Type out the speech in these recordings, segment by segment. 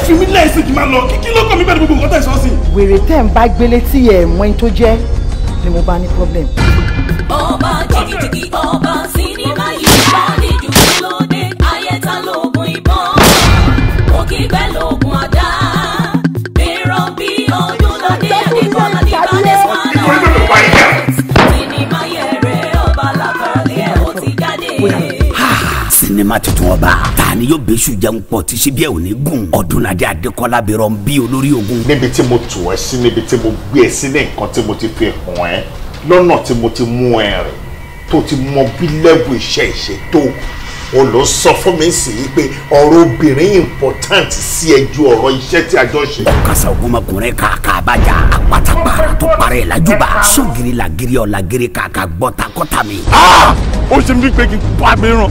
Fi mí lẹ́sìn kí n máa lọ, kí ló kàn mí bẹ́ẹ̀ gbogbo nǹkan tẹ̀ sọ́ọ̀sì. Wèrè tẹ́ ń bá gbélé tí ẹ̀ mọ ẹni tó jẹ́ ni mo bá ní problem. Ọba jìgìjìgì ọba sinimá yìí bá níjú lóde ayẹta lóògùn ìbọn òkìgbẹ́ lóògùn àdá èrò bí Ọdúnládé Adékọ́lá ní baddest man on earth sinimá yẹrẹ ọba làkàlẹ̀ ẹ̀ ó ti jáde. Sinimá tuntun ọba ta ni yóò bẹ́sù jẹun pọ̀ tí ṣe bí ẹ ò ní gùn. Ọdúnládé Adékọ́lá bẹ̀rọ̀ ń bí olórí ogun. Níbi tí mo tù ẹ́ sí, níbi tí mo gbé ẹ sí, ní nǹkan tí mo ti fi hàn ẹ́ lọ́nà tí mo ti mú ẹ rìn tó ti mọ bí lẹ́bù iṣẹ́ ìṣe tó o lọ sọ fún mi sí i pé ọ̀rọ̀ obìnrin important sí ẹ ju ọ̀rọ̀ iṣẹ́ tí a jọ ṣe. Ọ̀kasà ogunmọkùnrin kàkà àbájá àpátápàrà tó parẹ́ làjúbà sógiri làgiri ọ̀làgiri kàkà gbọ́ta kọ́ta mi. Ó ṣe mí pé kí n pa mi ràn,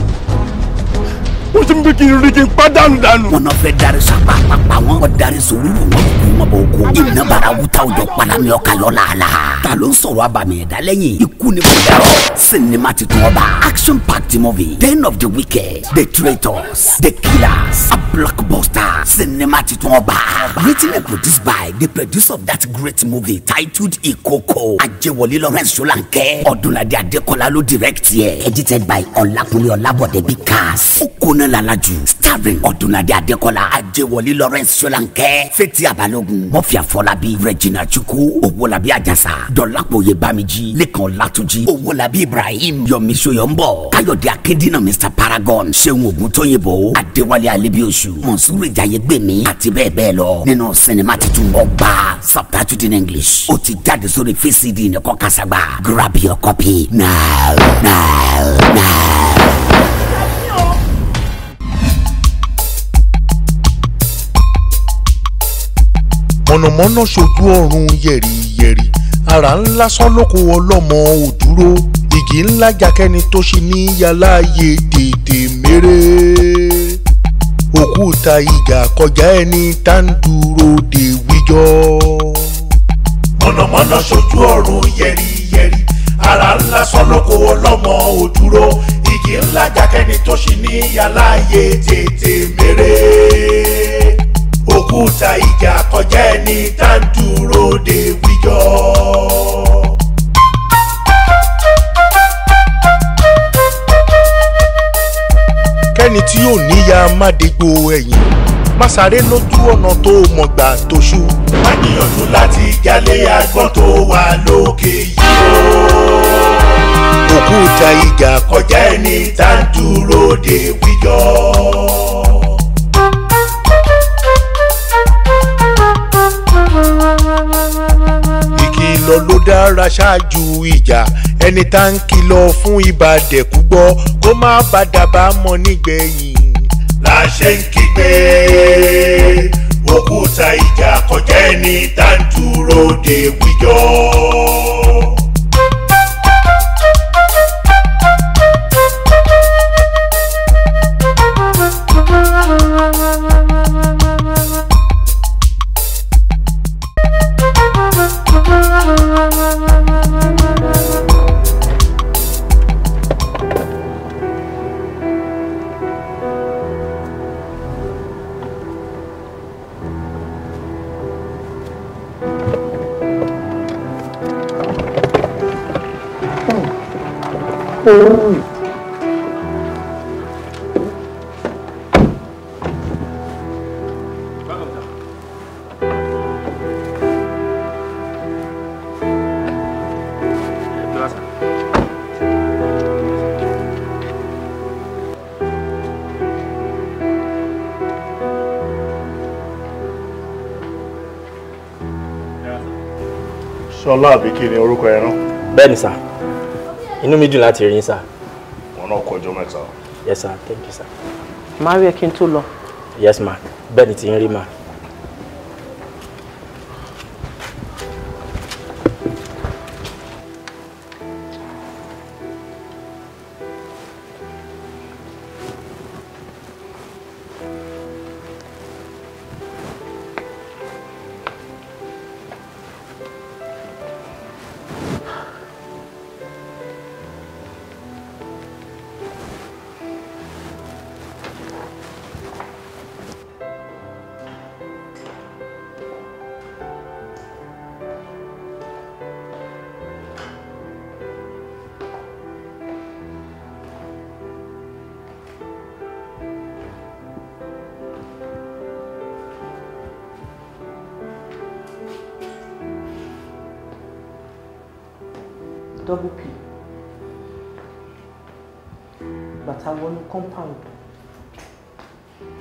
ó ṣe mí kí n rí kí n pa dànù dànù. Wọn náà fẹ́ darí sapa àpapà wọn kò darí sòwúrò wọn kò wọn bò kó. Iná bara wuta òjò palami ọkà lọ làálà. Ta ló ń sọ̀rọ̀ abàmì ẹ̀dá lẹ́yìn ikú ni kò dẹ̀rọ̀. Sinimá titun ọba action packed movie Den of the Wicked, The Traitors, The Killers, a blockbuster. Sinimá titun ọba written and produced by the producer of that great movie titled Ikoko, Ajewole Lawrence Solanke. Ọdúnládé Adékọ́lá ló direct yẹ. Edited by Ọlákúnlé Ọlábọ̀dé Bigcas. Ó kóná lalaju starring Ọdúnládé Adékọ́lá, Ajewole Lawrence Solanke, Fathia Balogun, Murphy Afọlábí, Regina Chukwu, Owólabí Àjàsà, Dọlápọ̀ Oyèbámijí, Lékan Ọlátúnjí, Owólabí Ibrahim, Yomi Soyombo, Káyọ̀dé Akíndínà, Mr Paragon, Ṣeun Ògúntóyìnbó, Adéwálé Alébíoṣù, Mọ̀nsúrù Ìjàyégbèmí àti bẹ́ẹ̀ bẹ́ẹ̀ lọ. Nínú sinimá titun ọba subtitled in English, ó ti jáde sórí VCD nìkan kásàgbà. Grab your copy now now now. Mọ̀nàmọ́ná ṣojú ọ̀run yẹ̀rìyẹ̀rì, ara ńlá sán lóko ọlọ́mọ ò dúró, igi ńlá jakẹ́ni tó ṣe ní yàláyé tètè méré. Òkúta ìjà kọjá ẹni tá ń dúró de wíjọ́. Mọ̀nàmọ́ná ṣojú ọ̀run yẹ̀rìyẹ̀rì, ara ńlá sán lóko ọlọ́mọ ò dúró, igi ńlá jakẹ́ni tó ṣe ní yàláyé tètè méré. Òkúta ìjà kọjá ẹni tá ń dúró de wíjọ́. Kẹ́ni tí yóò níyà má dégbò ẹ̀yìn, má sáré lójú ọ̀nà tó mọ̀ gbà tó ṣú. Má gbìyànjú láti jálé agbọ́n tó wà lókè yìí o. Òkúta ìjà kọjá ẹni tá ń dúró de wíjọ́. Ìkìlọ̀ ló dára ṣáájú ìjà, ẹni tá ń kìlọ̀ fún ibà dẹ̀kú gbọ́ kó má bàa bá mọ́ nígbẹ̀yìn. La ṣe ń kígbe òkúta ìjà kọjá ẹni tá ń dúró de wíjọ́. Ṣọlá àbí kí ni orúkọ ẹ rán? Bẹ́ẹ̀ni sà, inú mi dùn láti rí yín sà. Wọn náà kọjọ mẹ́ta. Yes sir, thank you sir. Màá rí ẹ kí n tó lọ. Yes ma, bẹ́ẹ̀ni tí ń rí ma. Double P. Bàtà wọnú compound.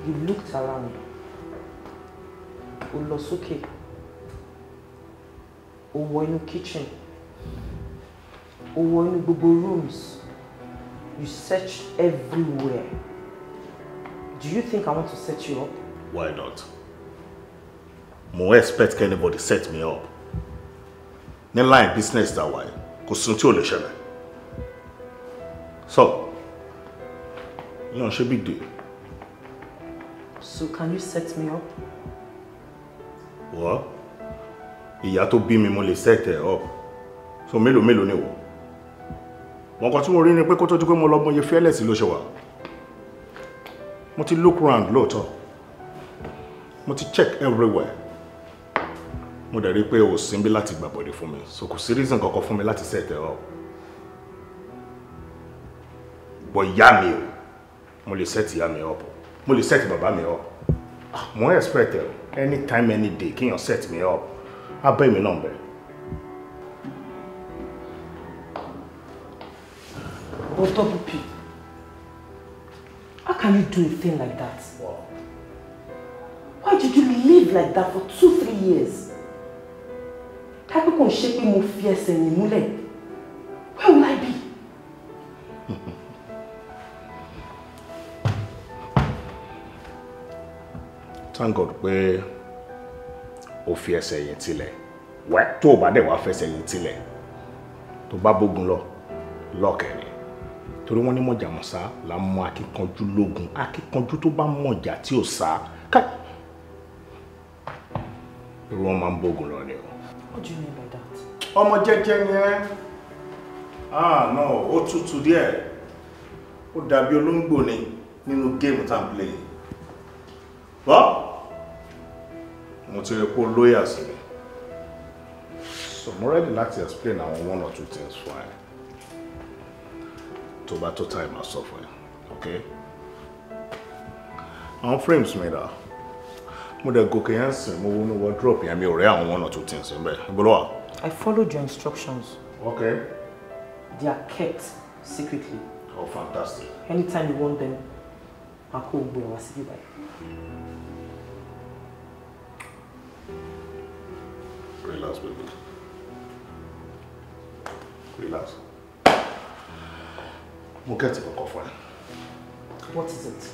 You looked around. O lọ sókè. O wọ inú kitchen. O wọ inú gbogbo rooms. You searched everywhere. Do you think I want to set you up? Why not? Mo expect anybody set me up. Ní line business that way, kò sí ohun tí ò lè ṣẹlẹ̀. So, you know, ṣe big deal. So can you set me up? What? Ìyá tó bí mi mo lè set ẹ up. So mélòó mélòó ni wò? Wọn kan tí mo rí ni pé kó tó di pé mo lọ mọye fearless ló ṣe wà. Mo ti look round lóòótọ́. Mo ti check everywhere. Mo dẹ̀ rí pé o sí níbí láti gbà bọ̀dé fún mi. So kò sí reason kankan fún mi láti set ẹ up. But ìyá mi o, mo lè set ìyá mi up. Mo lè set bàbá mi up. Mo expect ẹ anytime any day kéèyàn set me up. Abẹ́ mi náà bẹ̀. But Double P, how can you do a thing like that? Wow. Why did you live like that for 2-3 years? Kápẹ́ kò ń ṣe pé mo fi ẹsẹ̀ yìn múlẹ̀. Where will I be? Thank God pé o fi ẹsẹ̀ yìn tilẹ̀. Wẹ́ tó o bá dẹ̀ wá fẹsẹ̀ yìn tilẹ̀, tó bá bógun lọ, lọ́ọ̀kẹ́ ni. Torí wọ́n ní mọ̀jàmọ̀sá là ń mọ akíkanjú lógun. Akíkanjú tó bá mọ̀jà tí ò sá. Ká irú wọn máa ń bógun lọ ni o. What do you mean by that? Ọmọ jẹ́jẹ́ ni ẹ́. Ah no, ó tutù díẹ̀. Ó dàbí olóńgbò ni nínú géèmù tá à ń play. Wọ́n mo ti rí pé ó lóyà sí mi. So mo ready láti explain àwọn 1 or 2 things fún ẹ. Tó bá tó time máa sọ fún ẹ, okay? Àwọn frames mi dà. Mo dẹ̀ gòkè yẹn sìn, mo wọnú wardrobe yẹn mi ò rí àwọn 1 or 2 things níbẹ̀. Ibo ló wà? I followed your instructions. Okay. They are kept secretly. Oh, fantastic. Anytime you want them, I'll call gbogbo ẹ̀ wá síbí báyìí. Relax, baby. Relax. Mo get it for you. What is it?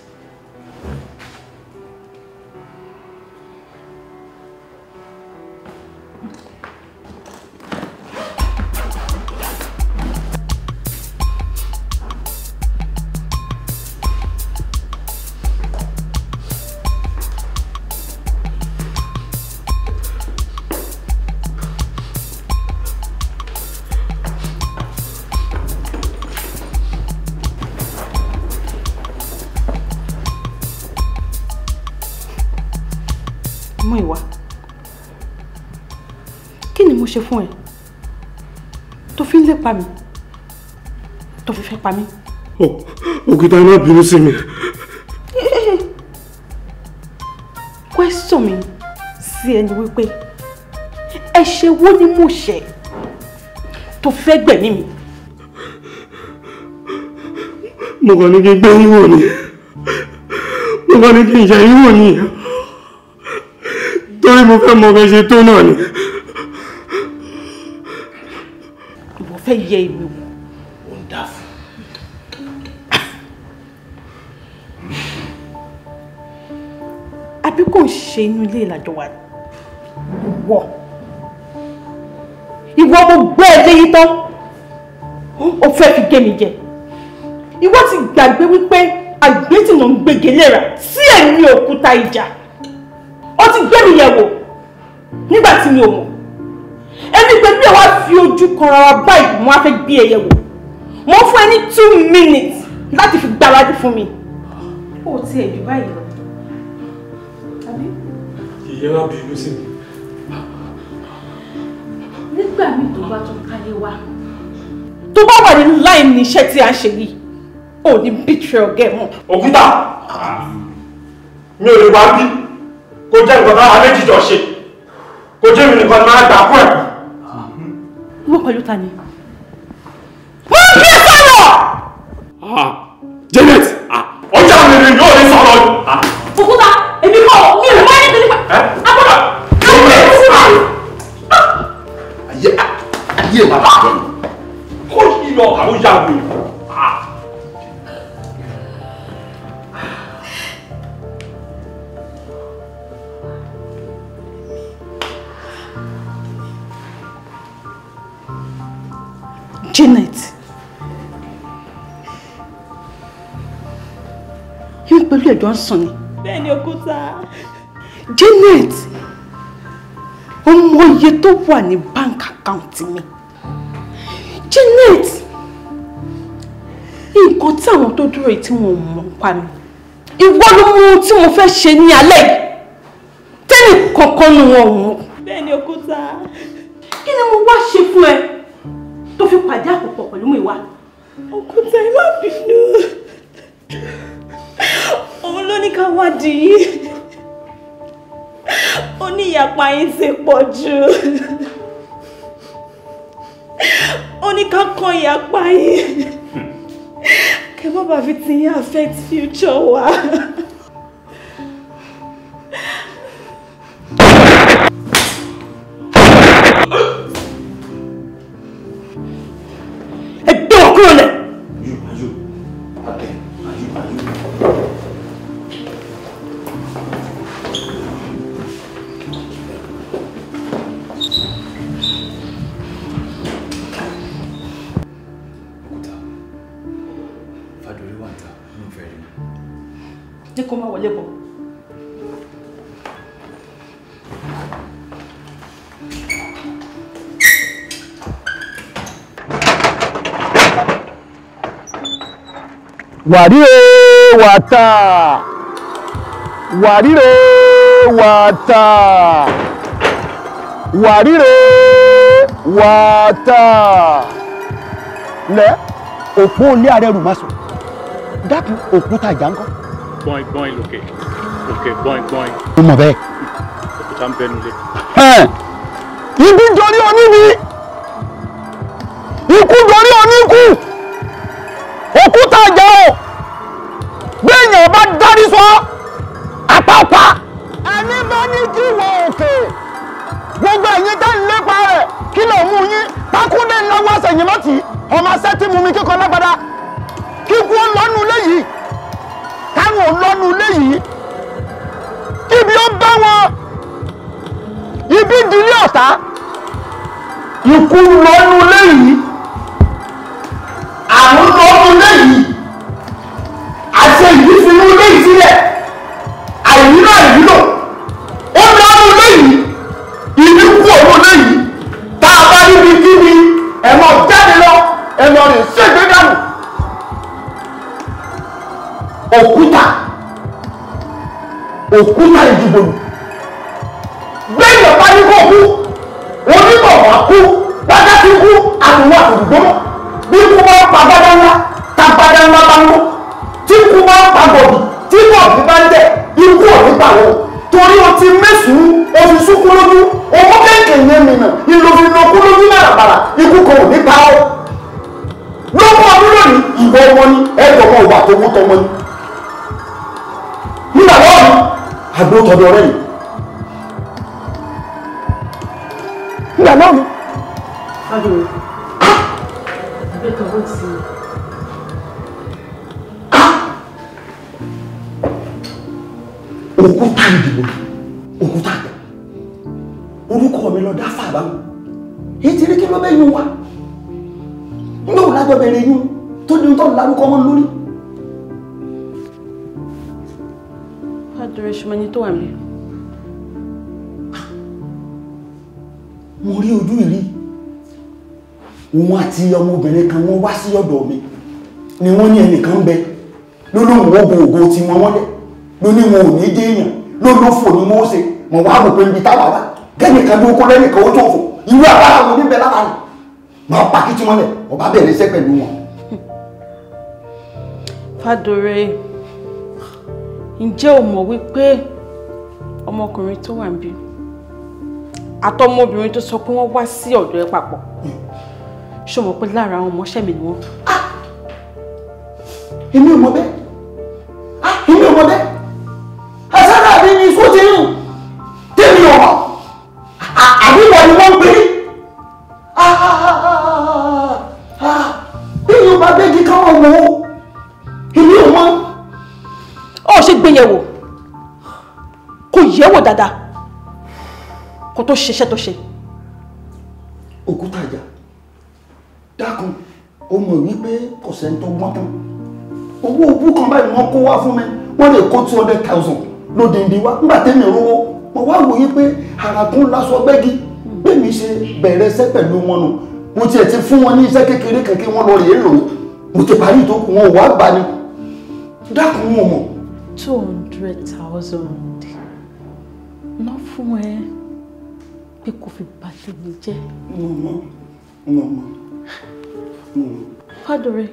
Múyìwá, kí ni mo ṣe fún ẹ tó fi ń lépa mi, tó fi fẹ́ pa mí? Òkúta má bínú sí mi. Question mi sí ẹni wípé ẹ̀ṣẹ̀ wo ni mo ṣẹ̀ tó fẹ́ gbẹ̀mí mi? Mo kàn ní kí n gbé yín wò ni, mo kàn ní kí n yẹ̀ yín wò ni. Torí mo fẹ́ mọ bẹ́ ṣe tó náà ni. Ìwọ fẹ́ yẹ èmi wò. Ó ń dà fún. Àbí kò ń ṣe inú ilé ìlàjọ wa ni? Ìwọ. Ìwọ mo gbọ́ ẹ léyìí tán. Ó fẹ́ fi gé mi jẹ. Ìwọ ti gbàgbé wípé àgbétìnà ń gbége léra sí ẹ̀mí òkúta ìjà. Ó ti gbé mi yẹ̀wò nígbà tí mi ò mọ̀. Ẹni pẹ̀lú ẹ̀ wá fi ojú kanra wa báyìí, mo wá fẹ́ gbé ẹ yẹ̀wò. Mo fún ẹ ní 2 minutes láti fi gbáradì fún mi. Ó ti ẹ̀ jù báyìí lọ. Àbí? Ìyá má bínú sí mi. Nígbà míì tó bá tún káyé wá. Tó bá wà ní láì ní iṣẹ́ tí a ń ṣe yìí, ò ní betray ọ̀gá ẹ̀ mọ́. Òkúta! Mi ò lè wá bí. Kó jẹ́ nǹkan táwa méjì jọ ṣe. Kó jẹ́ mi nìkan ni máa gbà fún ẹ̀. Ìwọ pẹ̀lú ta ni? Janet, ọjà mi ni yóò ní sọ̀rọ̀. Òkúta, èmi kọ́ mi ò mọ ẹni nípa. Agbọ́dọ̀. Ayé wa bàjẹ́ ni. Kó yí lọ àwọn ìyá mi. Janet, èmi pẹ̀lú ẹ̀jọ́ ń sùn ni. Bẹ́ẹ̀ni Òkúta. Janet, ó mọ iye tó wà ní bank account mi. Janet, nǹkan tí àwọn tó dúró yìí tí wọn ò mọ̀ pa mi. Ìwọ ló mú ohun tí mo fẹ́ ṣe ní alẹ́ yìí. Tẹ́nì kankan nu wọn ò mọ̀. Bẹ́ẹ̀ni Òkúta. Kí ni mo wá ṣe fún ẹ tó fi pàdé àpòpọ̀ pẹ̀lú Múyìwá? Òkúta, ẹ má bínú. Òun ló ní ká wádìí. Ó ní ìyapa yín ti pọ̀ jù. Ó ní ká kan ìyapa yín. Kẹ́ má bàa fi ti yín affect future wa. Ẹ gbé wọn kúrò lẹ̀. Ní kó má wọlé bọ̀. Wàríre wàtà, wàríre wàtà, wàríre wàtà. Lẹ́ òpó ilé ààrẹ rù má sùn. Dákun òkúta ìjà ńkọ́. Gbọ́n gbọ́n lókè, òkè gbọ́n gbọ́n. Mo mọ̀ bẹ́ẹ̀. Òkúta ń bẹnu lé. Ibi dorí oníbi, ikú dorí oníkú, òkúta ìjà o, gbẹ̀yìn bá dárí sọ, àpápá. Ẹni bá ní kí wọ òkè, gbogbo ẹ̀yin tẹ́ ń lépa rẹ̀ kí ló mú yín, pákúndé ńlá wá sẹ̀yìn mọ́tì, ọmọ asẹ́ tí mú mi kíkọ lágbádá, kíkú ó lọ́nu léyìí, káwọn ò lọ́nu léyìí, kíbi ó bá wọn, ibi dilé ọ̀tá, ikú lọ́nu léyìí, àrùn lọ́nu léyìí, àṣẹ ìlú fi inú léyìí sílẹ̀, àìnílò àìnílò, ó lọ́nu léyìí, ibi kú òun léyìí, tá a bá níbi kíbi, ẹ̀mọ́ jáde lọ, ẹ̀mọ́ rẹ̀ ṣègbè dànù. Òkúta, òkúta ìdìbò gbẹ̀yìn ọ̀pá ní kò kú, onímọ̀ wá kú, wájà ti kú, àtúwọ̀ àtòdùgbò mọ́. Bí kú bá ń pa gbádá ńlá, tá gbádá ńlá bá ń mú. Tí kú bá ń pa gọ̀bì, tí gọ̀bì bá ń dẹ̀, ikú ò ní pa wọ́n. Torí o ti mẹ́sùn-ún, o fi súnkú lójú, owó kéèké yẹn mìíràn, ìlò fi lọ kú lójú bàràbàrà, ikú kan ò ní pa ọ́. Lógún ọdún lónìí, ìwọ ọmọ ni, ẹ̀ẹ́dọ̀mọ ìwà tó wú tọmọ ni. Nígbà lọ́wọ́ mi, àgbo tọ̀dọ̀ rẹ̀ yìí. Nígbà náà mi. Fádòrè, gbé tọwọ́ sí i. Òkúta ìdìbò, òkúta àgbà. Orúkọ mi lọ dá fà báwọn. Èyí ti rí kí ló bẹ́ yún wa. Nígbà wo lájọ bẹ̀rẹ̀ yún tó di tó lárúkọ mọ́ lórí. Fádòrè, ṣọmọ ẹni tó wà mí. Mo rí ojú ìrí. Òun àti ọmọbìnrin kan wọ́n wá sí ọ̀dọ̀ mi. Ni wọ́n ní ẹnìkan bẹ. Lólóhùn ó bo ògo tí wọ́n mọ́lẹ̀. Ló ní wọn ò ní dé èèyàn. Ló ló fò ní wọ́n ó ṣe. Mo wá rò pé níbi táwa wà. Kẹ́nìkan ló kó lẹ́nìkan ó tó fò. Irú àbára wo níbẹ̀ lára rẹ̀? Màá pa kìtì mọ́lẹ̀. Ọba bẹ̀rẹ̀ iṣẹ́ pẹ̀lú wọn. Fádòrè, ǹjẹ́ o mọ̀ wípé ọmọkùnrin tó wà níbí àtọmọbìnrin tó sọ pé wọ́n wá sí ọ̀dọ̀ ẹ papọ̀, ṣó mọ̀ pé lára àwọn ọmọọṣẹ́ mi ni wọ́n? Èmi ò mọ̀ bẹ́ẹ̀. Èmi ò mọ̀ bẹ́ẹ̀. Àṣàrà mi ni iṣu ti rùn. Tèmi ò mọ̀. Àbí wọ́n ni wọ́n ń pè é. Bí yóò bá bẹ́ẹ̀ kí káwọn wò ó. Èmi ò mọ̀. Ó ṣe gbéyẹ̀wò. Kò yẹ̀wò dáadáa. Kò tó ṣiṣẹ́ tó ṣe. Òkúta ìjà. Dákun, ó mọ̀ wípé kò sẹ́ni tó gbọ́n tán. Owó òbú kan báyìí wọ́n kó wá fún mi, wọ́n lè kó 200,000 lódìndín wá. Nígbà tẹ́mi rówó, mo wá wòye pé àràkún lásọ gbẹ́gi. Bẹ́ẹ̀mi ṣe bẹ̀rẹ̀ iṣẹ́ pẹ̀lú wọn nù. Mo tiẹ̀ ti fún wọn ní iṣẹ́ kékeré kan kí wọ́n lọ rèé lò ó. Mo ti parí ìtókù wọn ò wá gbà ni. Dákun wọn mọ̀. 200,000 ná fún ẹ pé kò fi bà tèmi jẹ́. Mo mọ̀, mo mọ̀. Fádọrẹ,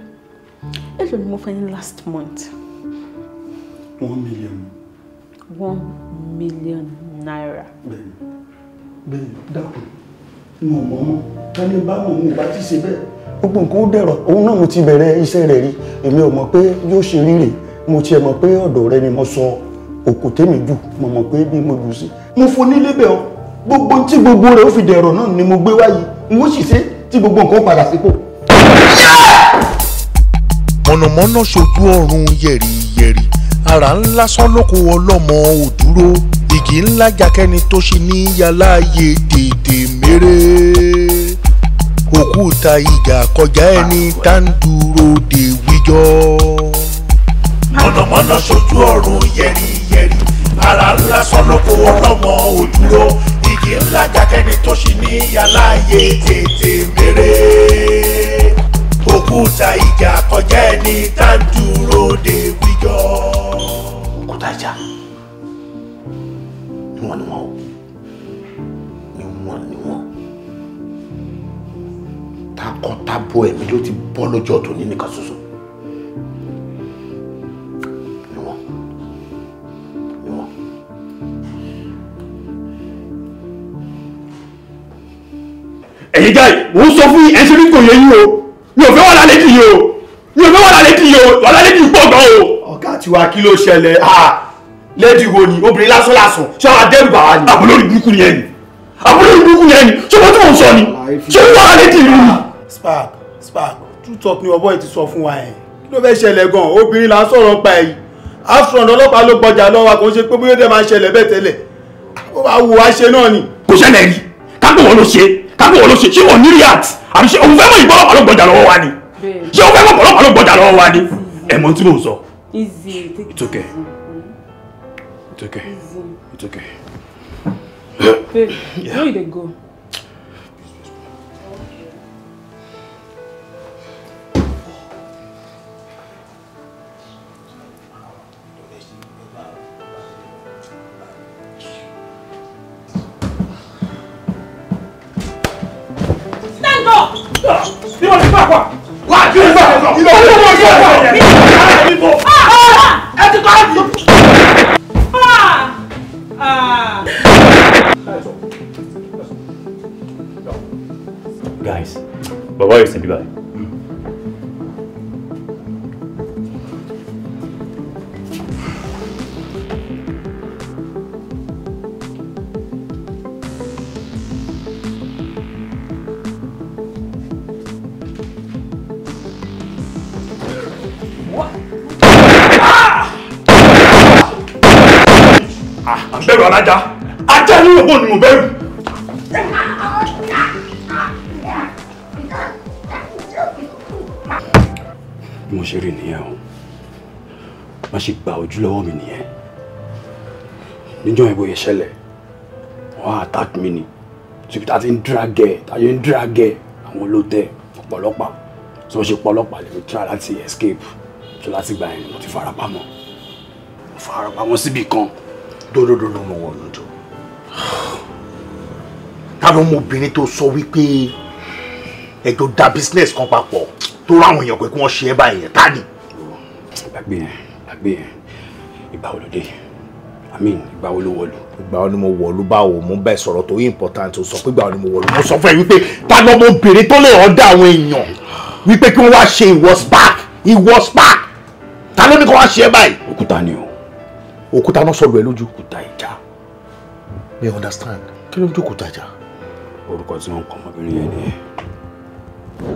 èló ni mo fẹ́ ní last month? 1 million. 1 million naira. Bẹ́ẹ̀ni, bẹ́ẹ̀ni, dákun, mo mọ̀ mọ́, ẹni bá mọ̀ mo bá ti ṣe bẹ́ẹ̀. Gbogbo nǹkan ó dẹ̀rọ̀, òun náà mo ti bẹ̀rẹ̀ iṣẹ́ rẹ̀ rí, èmi ò mọ̀ pé yóò ṣe rí rè, mo tiẹ̀ mọ̀ pé ọ̀dọ̀ rẹ ni mo sọ òkú tèmi jù, mo mọ̀ pé bí mo jù sí. Mo fo nílé bẹ̀ ọ́, gbogbo tí gbogbo rẹ̀ ó fi dẹ̀rọ̀ náà ni mo gbé wáyé, n ó sì ṣe tí gbogbo nǹkan ó padà sípò. Mọ̀nàmọ́ná ṣojú ọ̀run yẹ̀rìyẹ̀rì, ara ńlá sọ́lọ́kọ ọlọ́mọ òdúró, igi ńlá jakẹ́ni tó ṣe ní yàláyé tètè méré. Òkúta ìjà kọjá ẹni tá ń dúró de wíjọ́. Mọ̀nàmọ́ná ṣojú ọ̀run yẹ̀rìyẹ̀rì, ara ńlá sọ́lọ́kọ ọlọ́mọ òdúró, igi ńlá jakẹ́ni tó ṣe ní yàláyé tètè méré. Òkúta ìjà kọjá ẹni tá ń dúró de wíjọ́. Òkúta ìjà níwọ̀n níwọ̀n o, níwọ̀n níwọ̀n. Takọtabo ẹ̀mí ló ti bọ́ lọ́jọ́ tòní nìkan ṣoṣo. Níwọ̀n níwọ̀n. Ẹ̀yin guy, mò ń sọ fún yín, ẹ ṣe bí kò yẹ yín o. Mi ò fẹ́ wà lálẹ́ dì yìí o. Mi ò fẹ́ wà lálẹ́ dì yìí o. Wà lálẹ́ dì pọ̀ gan o. Ọ̀gá tiwa kí ló ṣẹlẹ̀? Lẹ́dí wo ni? Obìnrin lásán lásán. Ṣé wàá dẹ́rù bà wá ni? Àbúrò burúkú ni ẹ ni. Àbúrò burúkú ni ẹ ni. Ṣé wọ́n tí mò ń sọ ni? Ṣé wọ́n wà lálẹ́ dì yìí ni? Spark, Spark, true talk ni ọbọ̀ yìí ti sọ fún wa yẹn. Kí ló fẹ́ ṣẹlẹ̀ gan? Obìnrin là ń sọ̀rọ̀ pa èyí. Afron ọlọ́pàá ló gbọjà lọ́wọ́ kò ń ṣe pé bóyá ó dẹ̀ máa ṣẹlẹ̀ bẹ́ẹ̀ tẹ́lẹ̀. Ó máa wù wá ṣe náà ni. Kò ṣẹlẹ̀ rí. Kápẹ́ wọn ló ṣe. Kápẹ́ wọn ló ṣe. Ṣé wọn ní react? Àbí ṣé òun fẹ́ mọ̀ ìbọn ọlọ́pàá ló gbọjà lọ́wọ́ wa ni? Ṣé òun fẹ́ mọ̀ ọlọ́pàá ló gbọjà lọ́wọ́ wa ni? Ẹ mọ̀ tí mò ń sọ. Easy. Take It's okay. It's okay. Easy. It's okay. Babe, yeah. Where you dey go? Stand up! Guys, bàbá yóò sìn bí báyìí. Bẹ̀rù alájà, ajá ní ògbó ni mo bẹ̀rù. Bí mo ṣe rí nìyẹn o, má ṣe gba ojú lọ́wọ́ mi nìyẹn. Níjọ́ yẹn bóyá ṣẹlẹ̀, wọ́n attack mi ni. Síbi tá a ti ń dragẹ̀, tá a ṣe ń dragẹ̀ àwọn olótẹ̀ ọ̀pọ̀lọpàá. Tí wọ́n ṣe pọlọ́pàá lè fi try láti escape. Tó láti gbà yẹn ni mo ti farapamọ́. Mo farapamọ́ síbì kan. Dódódódó mo wọ̀ lójó. Ta ló mọ obìnrin tó sọ wípé ẹjọ́ da business kan papọ̀ tó ráwọn èèyàn pé kí wọ́n ṣe é báyìí yẹn, ta ni? Gbàgbé yẹn, gbàgbé yẹn, ìgbà wo ló dé? I mean, ìgbà wo ló wọlú? Ìgbà wo ni mo wọ̀lú báwo? Mo bẹ́ẹ̀ sọ̀rọ̀ tó important, ó sọ pé ìgbà wo ni mo wọ̀lú. Mo sọ fún ẹ wípé ta ló mọ obìnrin tó lè ọ̀dà àwọn èèyàn wípé kí wọ́n wá ṣe ìwọ spark, ìwọ spark. Ta ló ní kó wá ṣe é báyìí? Òkúta ni o. Òkúta náà sọ̀rọ̀ ẹ lójú. Òkúta ìjà. Mi understand. Kí ló ń jókòó ìjà? Orúkọ tí wọ́n kọ ọmọbìnrin yẹn nìyẹn.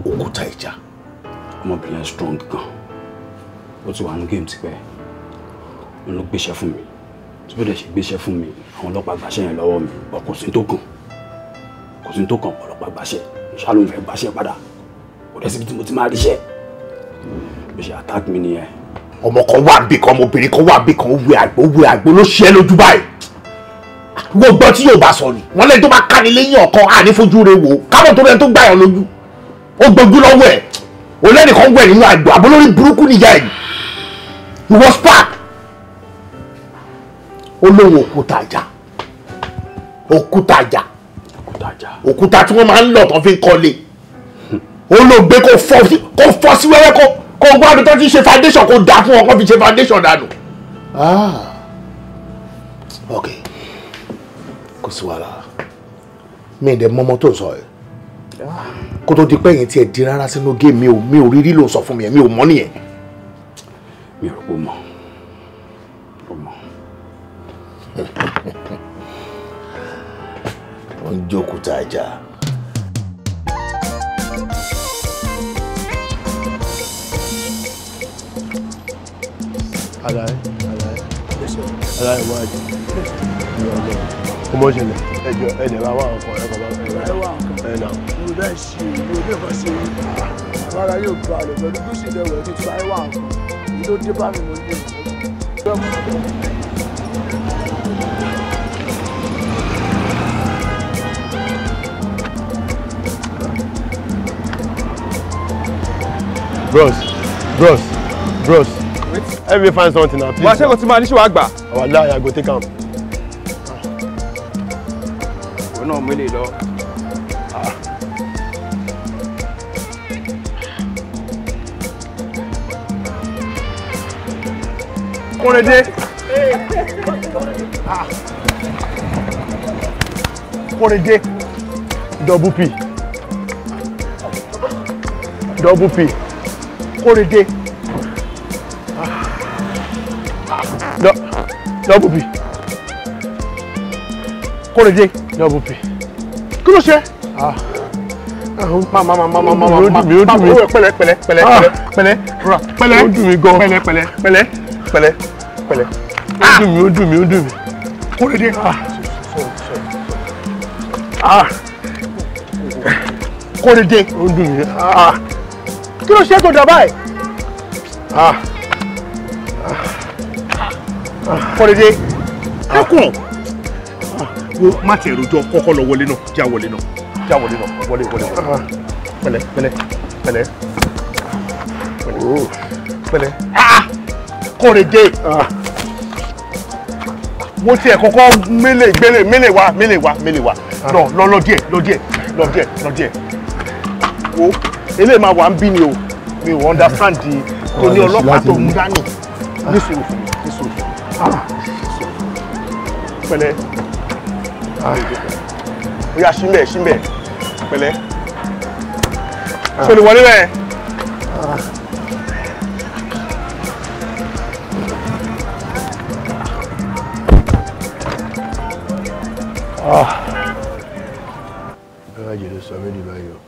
Òkúta ìjà. Ọmọbìnrin yẹn strong gan. Ó ti wà ní game tipẹ́. Òun ló gbéṣẹ́ fún mi. Tí bó dẹ̀ ṣe gbéṣẹ́ fún mi, àwọn ọlọ́pàá gbàṣẹ́ yẹn lọ́wọ́ mi. Bọ̀ kò sí tó kàn. Kò sí tó kàn, ọlọ́pàá gbàṣẹ́. Ṣá ló ń fẹ́ gbàṣẹ́ padà. Kò dẹ̀ síbi tí mo ti máa ríṣẹ́. Bí ṣe attack mi nìyẹn. Ọmọ kan wà níbì kan, ọmọbìnrin kan wà níbì kan, ó wẹ àgbo, ó wẹ àgbo ló ṣe é lójú báyìí. Gbogbo tí yóò bá sọ ni wọ́n lẹ́ni tó bá ká ní lẹ́yìn ọ̀kan àní fojú rẹ̀ wò kábọ̀ tó lẹ́ni tó gbà yàn lójú ó gbójú lọ́wọ́ ẹ̀ ó lẹ́nìkan wẹ̀ nínú àgbo àbólórí burúkú nìyá ẹ̀ ìwọ spark ó lóun òkúta àjà òkúta àjà òkúta tí wọ́n máa ń lọ̀ tán fi ń kọ́lé ó ló gbé kó fọ́ sí wẹ́wẹ́ kó wá bí tó ti ṣe foundation kó dà fún wọn kó fi ṣe foundation dànù. Ok, kò sí wàhálà, mi ì dẹ̀ mọ́mọ́ tó ń sọ ẹ̀ kó tó di pé ẹ̀yìn tí ẹ̀ di rárá sínú géèmì mi ò rí rí ló ń sọ fún mi ẹ̀ mi ò mọ̀ nìyẹn. Mi ò rò pé ó mọ̀, ó mọ̀. Ó ń jókòó tá a jà. Alaye, alaye, alaye wájú ọmọ ìṣẹ̀lẹ̀ ẹjọ ẹdẹ bá wà ọkọ ẹkọ bá ẹ nà. mo bẹ́ẹ̀ ṣe mo bẹ́ẹ̀ kọ́ ṣe àbára yóò gba àlè pẹ̀lú bí ó ṣe lẹ́wọ̀ ẹ̀ tó ti bá wà ọkọ èyí ló dé bá mi mo ní ìmọ̀. Bros, bros, bros. Help me find something now, please. Wàá ṣẹ́gun tí máa ní ṣe wàá gbà. Wallahi, I go take am. Òun náà mélèé lọ. Kóredé. Kóredé. Double P. Double P. Kóredé. Double P. Kóredé. Double P. Kí ló ṣe? Ma ma ma ma ma ma ma ma pẹ̀lẹ́ pẹ̀lẹ́ pẹ̀lẹ́ pẹ̀lẹ́ pẹ̀lẹ́ ó dùn mí gan. Pẹ̀lẹ́ pẹ̀lẹ́ pẹ̀lẹ́ pẹ̀lẹ́ pẹ̀lẹ́. Ó dùn mí, ó dùn mí, ó dùn mí. Kóredé. Kóredé. Ó dùn mí. Kí ló ṣe tó dà báyìí? Kóredé. Ẹkùn. Wo má tiẹ̀ rojọ́, kọ́kọ́ lọ wọlé náà, já wọlé náà, já wọlé náà, wọlé wọlé wọlé. Pẹ̀lẹ́ pẹ̀lẹ́ pẹ̀lẹ́ pẹ̀lẹ́. Kóredé. Wo tiẹ̀ kọ́kọ́ mélè gbélé mélè wá mélè wá mélè wá. Lọ lọ lọ díẹ̀ lọ díẹ̀ lọ díẹ̀ lọ díẹ̀. Wo eléyìí máa wà ń bí ni o, mi ò understand di tó ní ọlọ́pàá tó mú dání. Ní sùúrù fún mi, ní sùúrù fún mi. Pẹ̀lẹ́. Ó yá síbẹ̀ síbẹ̀ pẹ̀lẹ́. Ṣé o lè wọlé bẹ́ẹ̀? Bẹ́wàjì ló sọ mí di báyìí o.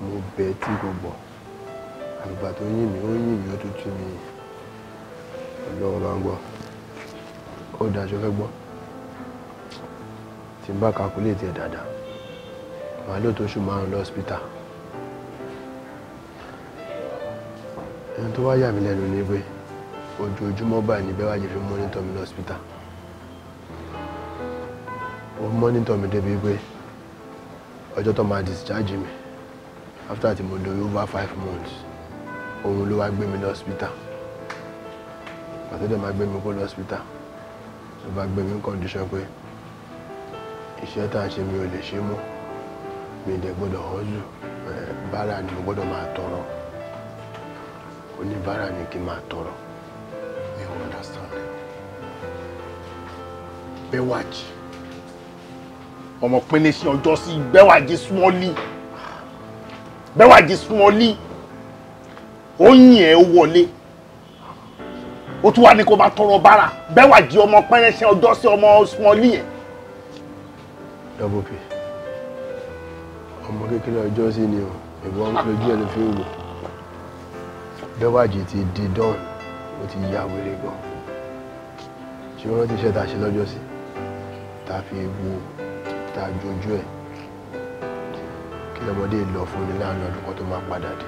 Mo bẹ̀ tí kò gbọ́. Àgbà tó yìn mí, ó yìn mí, ó tún tú mi. Ọlọ́run bá ń gbọ́. Ó dáṣọ fẹ́ gbọ́. Tí n bá calculate ẹ̀ dáadáa, màá lò tó oṣù 5 lọ́sípítà. Ẹni tó wá yà mí lẹ́nu ni pé ojoojúmọ́ báyìí ni Bẹ́wàjì fi monitor mi lọ́sípítà. Ó monitor mi débi pé ọjọ́ tó máa discharge mi after tí mo lò over 5 months, òun ló wá gbé mi lọ́sípítà. Pàtó dẹ̀ máa gbé mi kó lọ́sípítà, ló bá gbé mi ní condition pé iṣẹ́ tá à ń ṣe mi ò lè ṣe mọ́, mi dẹ̀ gbọ́dọ̀ hustle, bára ni mo gbọ́dọ̀ máa tọrọ. Oníbàárà ni kí n máa tọrọ. Mi ò understand. Bẹ́wàjì ọmọ pínlẹ̀ sí ọjọ́ sí Bẹ́wàjì smọ́lí, Bẹ́wàjì smọ́lí, Ó yìn ẹ́, ó wọlé. Ó tún wá ní kó máa tọrọ bára. Bẹ́wàjí ọmọ pẹ́rẹ́sẹ́ ọjọ́ sí ọmọ smọ́lì yẹn. Double P, ọmọ kékeré ọjọ́ sí ni o, ìwọ lójú ẹ̀ ló fi ń wò. Bẹ́wàjí ti di dán, ó ti ya wèrè gan. Ṣé wọ́n rántí iṣẹ́ tá a ṣe lọ́jọ́ sí? Tá a fi wo, tá a jojú ẹ̀. Kí lọ́mọdé lọ fún mi láàrin ọdún kan tó máa padà dé.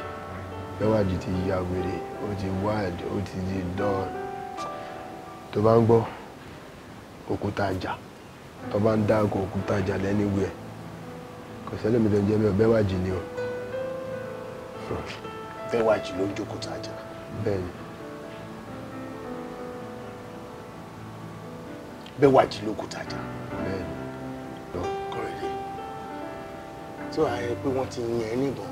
Bẹ́wàjí ti ya wèrè, ó ti wild, ó ti di dán. Tó bá ń gbọ́ òkúta àjà, tó bá ń dáko òkúta àjà lẹ́niwẹ̀ẹ́, kò sẹ́lẹ̀mí tó ń jẹ́ bẹ́ẹ̀, Bẹ́wàjí ni o. Bẹ́wàjí ló ń jókòó tajà. Bẹ́ẹ̀ni. Bẹ́wàjí ló kó tajà. Bẹ́ẹ̀ni. Kọ̀rẹ́dé, tí wàá yẹ pé wọ́n ti yìn ẹ́ níbọn,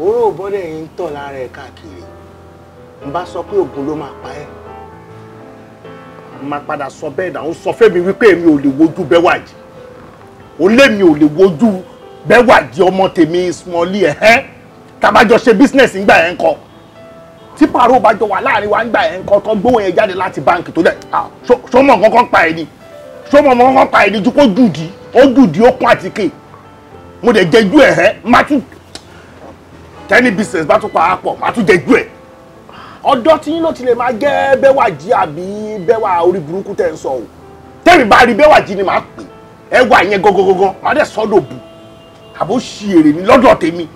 òró bọ́dẹ̀ yìí ń tọ̀ lára ẹ̀ káàkiri. N bá sọ pé ògùn ló máa pa ẹ́. N máa padà sọ bẹ́ẹ̀ náà, ó sọ fẹ́mi wípé èmi ò lè wojú Bẹ́wàjí. Ó lé mi ò lè wojú Bẹ́wàjí ọmọ tèmi smọ́lí ẹ̀ ẹ́. Tá bá jọ ṣe business ńgbà yẹn ńkọ́, tí pàrọ̀ bá jọ wà láàrin wa ńgbà yẹn ńkọ́, tó gbówó yẹn jáde láti báǹkì tó dẹ̀ ṣó mọ̀ nǹkan kan pa ẹ̀ ni, ṣó mọ̀ nǹkan kan pa ẹ̀ ni ju kó jùdí, ó jùdí, ó kún àtíkè. Mo dẹ̀ jẹjú ẹ̀ ẹ́, má tún tẹ́ni business bá tún pa á pọ̀, má tún jẹjú ẹ̀. Ọ̀dọ́ tí yín ló ti lè máa jẹ́ Bẹ́wàjí àbí Bẹ́wà orí burúkú tẹ̀ ń sọ o. Tẹ́mi bá rí Bẹ́wàjí ni màá pè ẹwà yẹn gangan, màá dẹ̀ sọ́dọ̀ bù àbó ṣì èrè ni lọ́dọ̀ tèmi,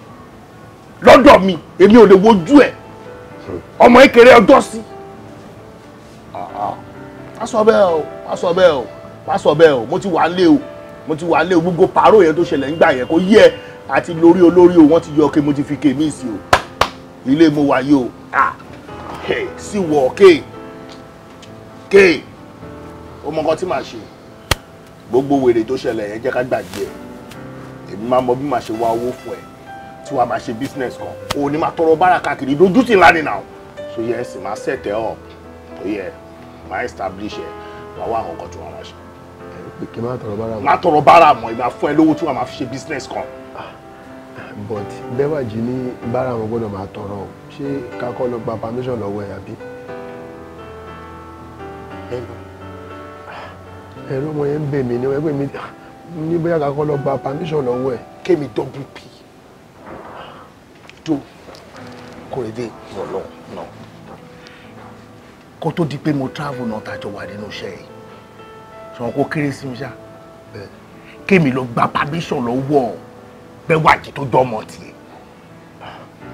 lọ́dọ̀ mi, èmi ò lè wojú ẹ̀. Ọmọ kékeré ọjọ́ sí. Má sọ bẹ́ẹ̀ o, má sọ bẹ́ẹ̀ o, má sọ bẹ́ẹ̀ o, mo ti wà lé o, mo ti wà lé o. Gbogbo pàrọ̀ yẹn tó ṣẹlẹ̀ ńgbà yẹn kò yẹ àti lórí olórí o, wọ́n ti yọ ké, mo ti fi ké mí sí o. Ilé mo wà yìí o, sí wọ̀ ké ké. Ó mọ nǹkan tí màá ṣe. Gbogbo wèrè tó ṣẹlẹ̀ yẹn, jẹ́ ká gbàgbé ẹ̀. Èmi máa mọ bí màá ṣe wá owó fún ẹ tí wàá máa ṣe business kan. O ní máa tọrọ bára káàkiri, dójútì ńlá ni now. So yes, máa set ẹ up, tó yẹ máa establish ẹ, wàá wá àwọn nǹkan tí wàá máa ṣe. Kí n má tọrọ bára mọ́. Má tọrọ bára mọ́, ìgbà fún ẹ lówó tí wàá máa fi ṣe business kan. But Bẹ́wàjí ní bára wọn gbọ́dọ̀ máa tọrọ o, ṣé kakọ́ lọ gba permission lọ́wọ́ ẹ̀ àbí? Ẹ̀rọ ọmọ yẹn ń bẹ̀ mí ní ẹgbẹ́ mi ní bóyá kakọ́ lọ gba permission lọ́wọ́ ẹ̀. Kémi Double P tó Kòrédé lọ́lọ́ náà kó tó di pé mo travel náà, tàjọ wà nínú iṣẹ́ yìí, ṣùgbọ́n kó kéré sí mi ṣá. Kémi lọ gba permission lọ́wọ́ Bẹ́wàjí tó jọmọ tiẹ̀.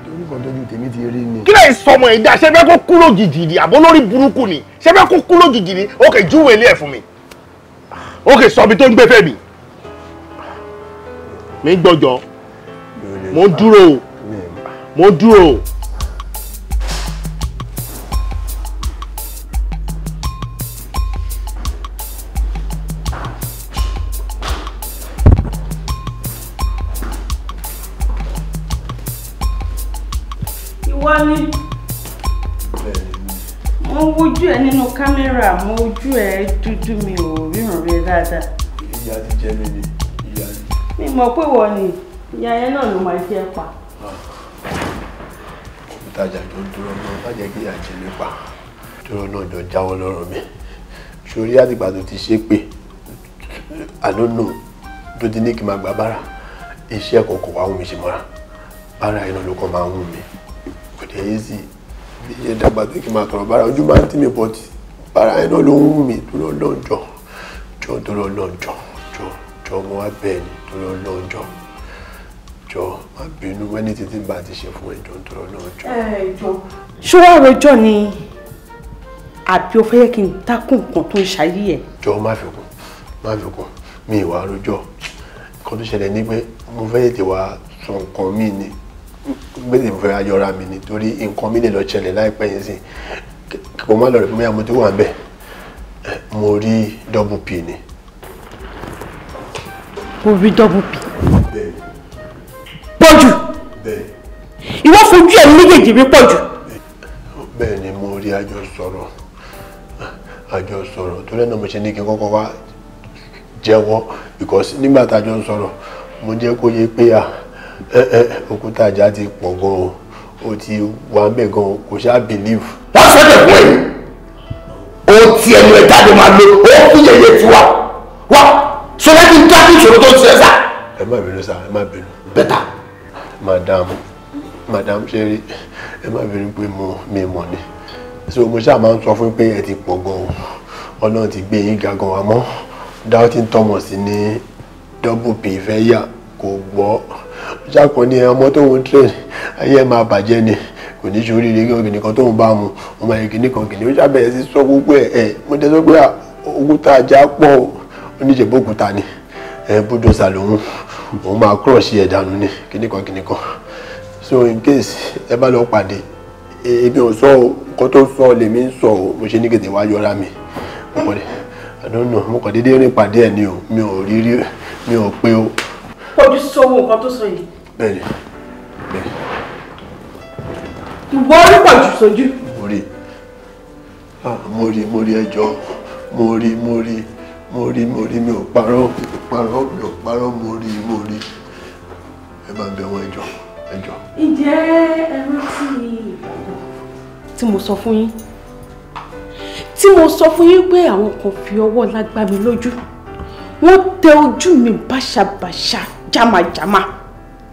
Torí kan tójú tèmi ti rí ni. Kí lẹ́yìn sọmọ ẹ̀dá, ṣé fẹ́ kó kú lójijì ni àbó lórí burúkú ni? Ṣé fẹ́ kó kú lójijì ni? Ó kè júwèé ilé ẹ̀ fún mi, ó kè sọ ibi tó ń gbé fẹ́ mi. Mi gbọ́jọ́, mo dúró o, mo dúró o. Ìwọ ni mo wojú ẹ nínú kámẹ́rà, mo ojú ẹ dúdú, mi ò ríran rẹ dáadáa. Ìyá ti jẹ mí ni, ìyá ni. Mi mọ̀ pé wọ́n ni ìyá yẹn náà ló máa jẹ́ pa. Òkútajà, jọ dúró náà, má jẹ́ kí ìyá jẹ mí pa. Dúró náà, jọ jáwọ́ lọ́rọ̀ mi. Sórí àtìgbà tó ti ṣe pé àlónà tó ti ní kí n máa gba bára, iṣẹ́ kan kò wá wù mí ṣe mọ́ra. Bára iná ló kàn máa ń wù mí. Kò dé yé sí bí iṣẹ́ dàgbà tó kí n máa tọrọ bára, ojú máa ń tì mí bọ́tì. Bára iná ló ń wù mí. Dúró lọ́njọ́, jọ dúró lọ́njọ́, jọ jọ mo wá bẹ́ẹ̀ ni, dúró lọ́njọ́, jọ má bínú wẹ́ni títí bá ti ṣe fún ẹjọ́, dúró lọ́njọ́. Ẹ jọ, ṣé wàá rojọ́ ni àbí o fẹ́ yẹ kí n dákún nǹkan tó ń ṣayé ẹ̀? Jọ, má fi kún, má fi kún, mi ìwà rojọ́. Nǹkan tó ṣẹlẹ̀ ni pé mo fẹ́ tètè wá sọ nǹkan mi ni gbèsè, mo fẹ́ ayọ̀ra mi ni, torí nǹkan mi lè lọ ṣẹlẹ̀ láìpẹ́ yìí sí kò má lọ rẹ̀ fún mi. Àmọ́ tó wà ń bẹ̀, mo rí Double P ni. Mo rí Double P. Pọ̀jù, ìwọ fojú ẹ̀ méjèèjì rí Pọ̀jù? Bẹ́ẹ̀ ni, mo rí, àjọ sọ̀rọ̀, àjọ sọ̀rọ̀. Torí náà mo ṣe ní kí n kọ́kọ́ wá jẹ́wọ́, because nígbà tá a jọ ń sọ̀rọ̀, mo jẹ́ kó yé pé à òkúta àjà ti pọ̀ gan-an, Ó ti wà ń bẹ̀ gan, kò ṣáà believe. Wọ́n sọ́dọ̀ fún ẹ̀yìn. Ó ti ẹnu ẹ̀ jáde máa lo ó fi yẹ̀yẹ̀ tiwa. Wá sọlá kí n dákú ìṣòro tó ń ṣe sá. Ẹ má bínú sá, ẹ má bínú. Bẹ́tà. Madam ṣe rí, ẹ má bínú pé mi mọ̀ ni. So mo ṣáà máa ń sọ fún pé ẹ ti pọ̀ gan-an. Ọlọ́run ti gbé yín ga gan-an, àmọ́ Doubting Thomas ní double p fẹ́ yà kò gbọ́. Ṣàkó ní ọmọ tó ń train ayé ẹ máa bàjẹ́ ni, kò ní ṣoríire kí nìkan tó ń bá mu ọmọ yẹn kìíní kan kìíní. Ó ṣàbẹ̀yẹ sí sọ gbogbo ẹ̀. Mo tẹ́ sọ pé òkúta ajá pọ̀, oníṣègbè òkúta ni ẹ, búdòsà lòun, òun máa crush ẹ̀ dànù ni, kìíní kan kìíní kan. So in case ẹ bá lọ pàdé, èmi ò sọ o, nǹkan tó sọ lèmi ń sọ o. Mo ṣe ní kètè wá yọra mi, mo kàn dé, I don't know, mo kàn déédéé rìn pàdé ẹ̀ ni o, mi ò rí rí, mi ò pé o. Pọ̀jù sọ owó nǹkan tó sọ yìí. Bẹ́ẹ̀ni. Ìwọ rí Pọ̀jù sójú. Mo rí, ah, mo rí, mo rí, ẹjọ́, mo rí, mo rí, mo rí, mo rí, mi ò parọ́, mi ò parọ́, mi ò parọ́, mo rí, mo rí. Ẹ máa bẹ̀ wọ́n, ẹjọ́, ẹjọ́. Ǹjẹ́ ẹ rántí Ìbàdàn tí mo sọ fún yín? Tí mo sọ fún yín pé àwọn kan fi ọwọ́ lágbá mi lójú. Wọ́n tẹ ojú mi báṣabàṣa jámàjámà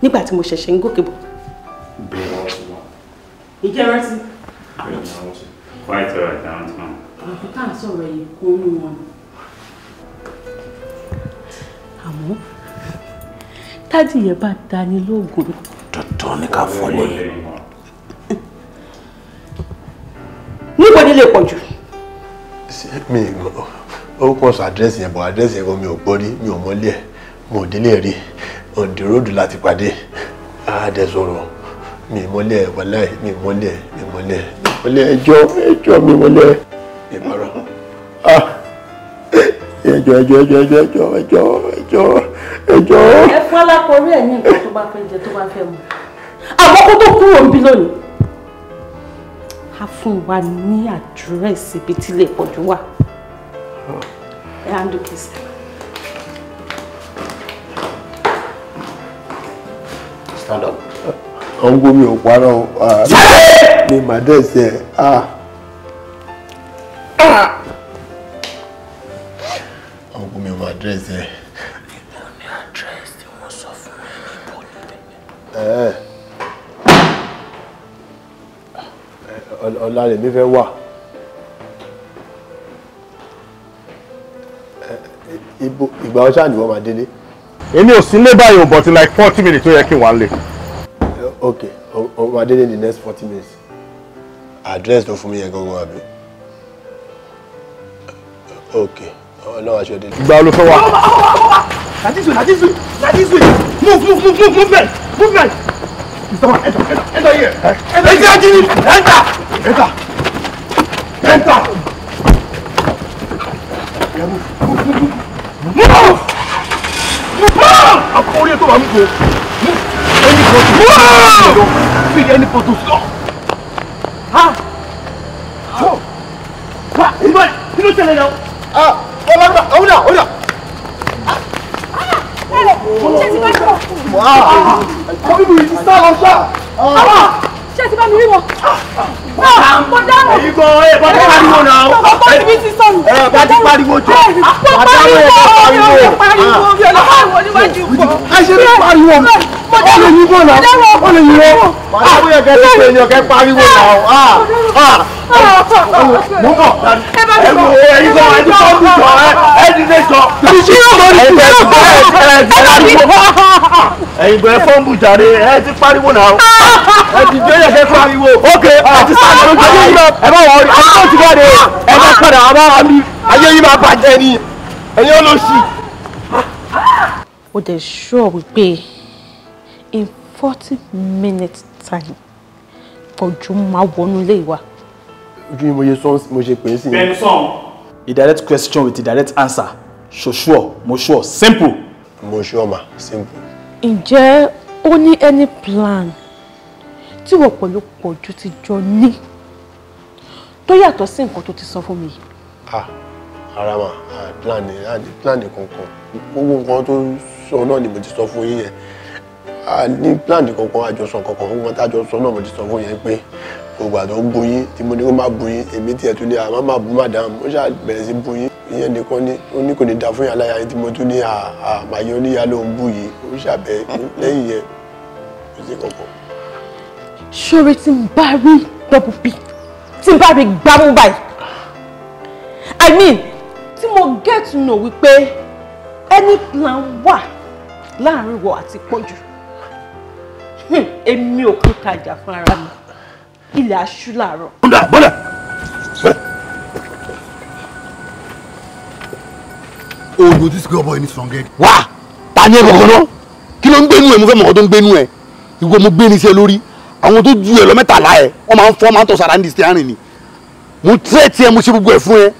nígbà tí mo ṣẹ̀ṣẹ̀ ń gòkè bọ̀. Bẹ́ẹ̀. Ǹjẹ́ ẹ rántí? Quite alright, àwọn tí wọ́n. Àwọn tá à ń sọ̀rọ̀ yìí kó nú wọn ni. Àmọ́ tádìyẹ bá dání lóògùn. Dandan ni ká fọlé. Níbo ni lè pọ̀ jù? Mi ó kàn sọ àdírẹ́sì yẹn bọ̀, àdírẹ́sì yẹn gan mi ò gbọ́ rí, mi ò mọ́lé ẹ̀, mo ò délé rí. On the road láti pàdé, àádẹ́ sọ̀rọ̀, mi ì mọ́lé ẹ̀, wàláì mi ì mọ́lé ẹ̀, mi ì mọ́lé ẹ̀, mi ì mọ́lé ẹ̀, ẹjọ́, ẹjọ́, mi ì mọ́lé ẹ̀, mi ì parọ́. Ah, ẹjọ́, ẹjọ́, ẹjọ́, ẹjọ́, ẹjọ́, ẹjọ́, ẹjọ́, ẹjọ́. Ẹ fún alákọ̀ọ́rí ẹ̀ ní nǹkan tó bá fẹ́ jẹ, tó bá fẹ́ mu. Àmọ́ kó tó kúrò níbí lónìí, á fún wa ní àdírẹ́sì ibi tí lè pọ̀jù wà. Ẹ handle case. Stand up. Ọ̀ngbọ́n mi ò parọ́ o, mi mà dẹ́sẹ̀ ẹ̀, ah, ọ̀ngbọ́n mi ò mà dẹ́sẹ̀ ẹ̀. Ibo ni àdírẹ́sì tí wọ́n sọ fún mi, níbo níbẹ̀? Ẹ̀ ọ̀la lèmi fẹ́ wà. Ibo ìgbà ọ̀ṣà ni wọ́n máa délé? Èmi ò sí nílé báyìí o, but in like 40 minutes ó yẹ kí n wà nílé. Ok, o máa délé in the next 40 minutes. Address tó fún mi yẹn gangan, àbí? Ok, ọlọ́run aṣọ délé. Ìgbà wo ló fẹ́ wà? Na this way, na this way, na this way. Move, move, move, move, movement, movement. Mr. Man, enter, enter, enter here. Enter, enter, enter, enter, enter. Yeah, move, move, move, move. Move! Move! Akọ orí ẹ̀ tó wà mú kó. Move! Any photo. Move! Feed any photo stop. Ha! So. Ha! Ìbọn, kí ló ṣẹlẹ̀ náà? Ah! Ọlọ́dún, ọ̀húnà, ọ̀húnà. Ṣé ti bá mi rí? Kọ́ bíbí ti sá lọ sá. Ṣé ti bá mi rí wọn? Mo dáhùn. Èyí gan ẹ bá ti pariwo náà. Bàbá mi ti sọnù. Ẹ bá ti pariwo jọ. Mo pariwo, mi ò lè pariwo, mi ò lè pariwo níwájú pọ̀. Ẹ ṣe ní pariwo. Ó lè yín bọ̀ náà. Ó lè yín bọ̀. Báwo yẹ kẹ́ ti pè èèyàn kẹ́ pariwo náà? Mo bọ̀. Ẹ wo ẹyin gan ẹ ti fọ́ọ̀mù jọ, ẹ ti lè jọ. Ẹ ti pariwo. Ẹyin gan ẹ fọ́ọ̀mù jàre, ẹ ti pariwo náà. Ẹ ti jẹ́ yẹ kẹ́ pariwo. Ok, ẹ ti sá lọ lójú ayé yìí. Ẹ bá wọ̀ ọ́ ẹ tó ti jáde. Ẹ bá padà wá bá wa mi. Ayé yìí máa bàjẹ́ ni. Ẹ̀yin olóṣì. Ó dẹ̀ sure wípé in 40 minutes time, Pọ̀jù máa wọnú ilé wa? Ojú ni mo ṣe sọ, mo ṣe pè é sí. Bẹ́ẹ̀ni sọ̀n. A direct question with a direct answer. So sure, mo sure, simple. Mo sure ma, simple. Ǹjẹ́ ó ní any plan tí wọ́n pẹ̀lú Pọ̀jù ti jọ ní tó yàtọ̀ sí nǹkan tó ti sọ fún mi yìí? Ah, ara ma, ah, plan ni, ah, plan kankan. Gbogbo nǹkan tó sọ náà ni mo ti sọ fún yín yẹn. A ní plan kankan, àjọsọ kankan fún wọn tájọ sọ náà. Mo ti sọ fún yẹn pé gbogbo àtọ́ ń bu yín tí mo ní kó má bu yín, èmi tiẹ̀ tún ní àmọ́ má bu madam. Ó ṣáà bẹ̀rẹ̀ sí bu yín. Ìyẹn nìkan ní ó ní kò ní da fún yàrá yín tí mo tún ní àmàyẹ oníyà ló ń bú yìí. Ó ṣàbẹ̀ lẹ́yìn yẹn, kò sí kankan. Ṣóre tí n bá rí Double P, tí n bá rí gbámú báyìí, I mean, tí mo get to know wípé any plan wà láàrin wọ àti Pọ́njú, èmi ò kú tajà fún ara mi, ilẹ̀ aṣú làárọ̀. Bọ́dà, bọ́dà, bọ́dà. Oògùn tí sìkẹ́ ọ̀bọ yìí ní strong head. Wá, ta ni ẹ kankan náà? Kí ló ń gbénú ẹ? Mo fẹ́ mọ̀ ọ́ tó ń gbénú ẹ. Ìwọ mo gbé ní iṣẹ́ lórí. Àwọn tó ju ẹ lọ 13 ẹ, wọ́n máa ń fọ́, máa ń tọ̀ sára ní steering ni. Mo tẹ́ tiẹ̀, mo ṣe gbogbo ẹ̀ fún ẹ.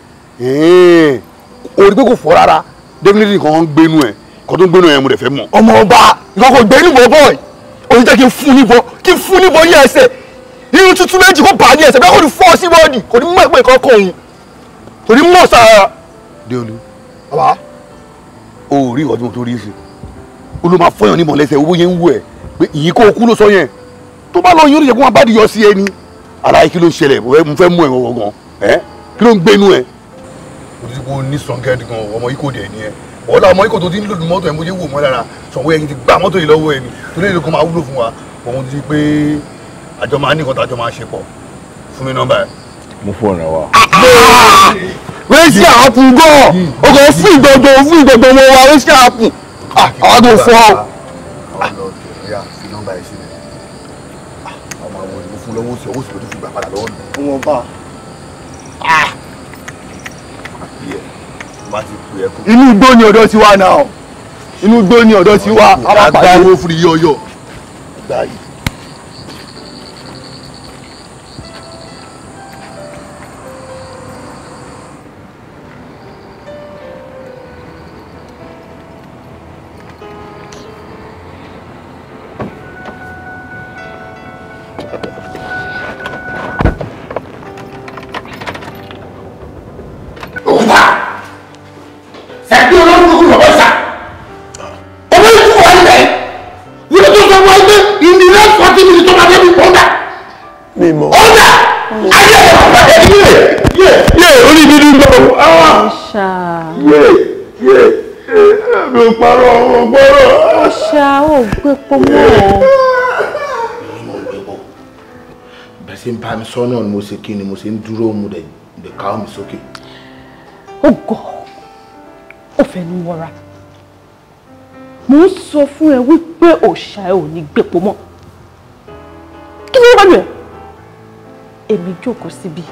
O rí pé kò fọ́ rárá. Definitely nǹkan ń gbénú ẹ. Nǹkan tó ń gbénú ẹ mo dẹ̀ fẹ́ mọ̀. Ọmọ ọba, nǹkan kò gbénú bọ̀ bọ̀ ẹ̀. Òun jẹ́ kí n fún níbọn, kí n fún níbọn ní ẹsẹ̀. Irun tuntun méjì kó bà á ní ẹsẹ̀, bẹ́ẹ̀ kò ní fọ́ sí bọ́ọ̀dì, kò ní mọ̀ pé nǹkan kan òun. Kò ní mọ̀ sára. Déolú. Bàbá. O ò rí ìwọ tí mo tó rí sí. O ló máa fọyàn níbọn lẹ́sẹ̀, owó yẹn ń wù ẹ́. Pé ìyí kó o kú ló sọ yẹn. Tó bá lọ yín ó lè jẹ́ kó wọn bá di yọ sí ẹ ni. Aláyé, kí ló ń ṣẹlẹ̀? Mo fẹ́ mú ẹ gangan. Ẹ́, kí ló ń gbénú ẹ? O ti kó ní strong head gan, ọmọ yìí kò dẹ̀ ní ẹ. Ọ̀la ọmọ yìí kò tó ti ń lò ní mọ́tò ẹ̀, mo ṣe wò mọ́ lára. Sọ̀wọ́ yẹn ti gbá mọ́tò yìí lọ́wọ́ ẹ ni. Torí èlò kan máa wúlò fún wa. Òun ti pé àjọ máa ní nǹkan tájọ máa ṣe pọ̀. Fún mi nọ́mbà ẹ̀. Mo fóònù ẹ wá. Wetin happen gan? O kò fún ìgbọ̀gbọ̀, fún ìgbọ̀gbọ̀ wọn wa, wetin happen? Àwọn tó fọ́ ọ. Àwọn lọ tẹ̀ ọ́ fi nọ́mbà ẹ̀ sílẹ̀. Ọmọ àwọn òyìnbó fún lọ́wọ́ sí owó sì tó fi gbà padà lọ́wọ́ mi. Wọ́n bá. Inú igbó ni ọ̀dọ̀ ti wá náà. Inú igbó ni ọ̀dọ̀ ti wá. Àgbà owó fún yíyọ. Bẹ́ẹ̀ ṣe ń bá mi sọ náà ni mo ṣe kí ni mo ṣe ń dúró, mo dẹ̀ káwọ́ mi sókè. Ó gọ̀, ó fẹnu wọra. Mo ń sọ fún ẹ wípé òòṣà ẹ ò ní gbépo mọ́. Kí ló wà lù ẹ́? Èmi jókòó síbi,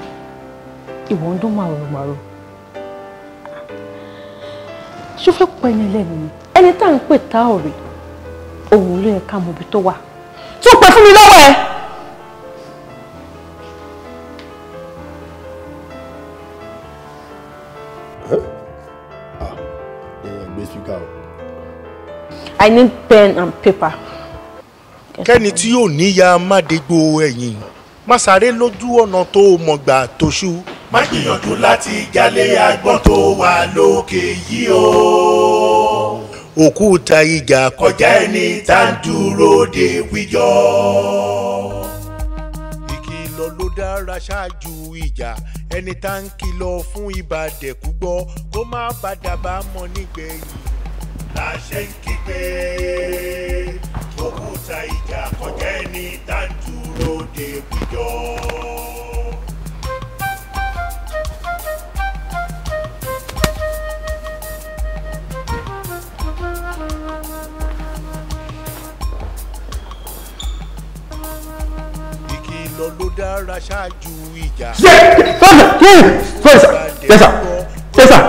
ìwọ ń dún màrúmàrú. Ṣó fẹ́ pọ̀ ẹni lẹ́nu ni? Ẹni tá à ń pè tá ò rí, òun ló yẹ ká mọ ibi tó wà. Tún pè fún mi lọ́wọ́ ẹ. I need pen and paper. Kẹ́ni tí yóò níyà má dégbò ẹ̀yìn, má sáré lójú ọ̀nà tó mọ̀ gbà tó ṣú. Má gbìyànjú láti jalè àgbọ̀n tó wà lókè yìí o. Òkúta ìjà kọjá ẹni tá ń dúró de wíjọ. Ìkìlọ̀ ló dára ṣáájú ìjà, ẹni tá ń kìlọ̀ fún ibà dẹ̀kú gbọ́ kó má padà bá mọ̀ nígbẹ̀yìn. Láṣẹ ń kígbe òkúta ìjà kọjá ẹni tá ń dúró de wíjọ. Ìkìlọ̀ ló dára ṣáájú ìjà. Sorry sir, yes sir, yes sir,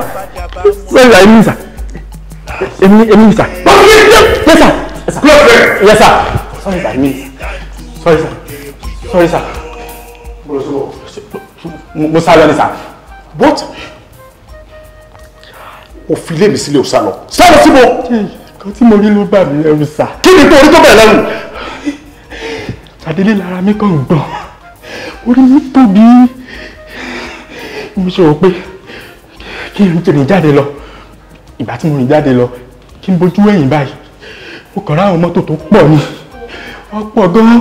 sorry sir, èmi sir, èmi sir, yes sir, yes sir, sorry sir, èmi, sorry sir, sorry sir, mo sá lọ ni sir. What? O fi ilé mi sílẹ̀, o sá lọ. Sá lọ síbo? Nǹkan tí mo rí ló bà mí lẹ́rù sir. Kí ni tó orí tó bẹ̀rẹ̀ lẹ́rù? Ṣàdédé lára mi kàn gbọ̀n, orí mi tóbi, mo ṣe rò pé kí n rìn jáde lọ. Ìgbà tí mo rìn jáde lọ, kí n bojú ẹ̀yìn báyìí, mo kàn ráwọn mọ́tò tó pọ̀ ni. Wọ́n pọ̀ gan-an.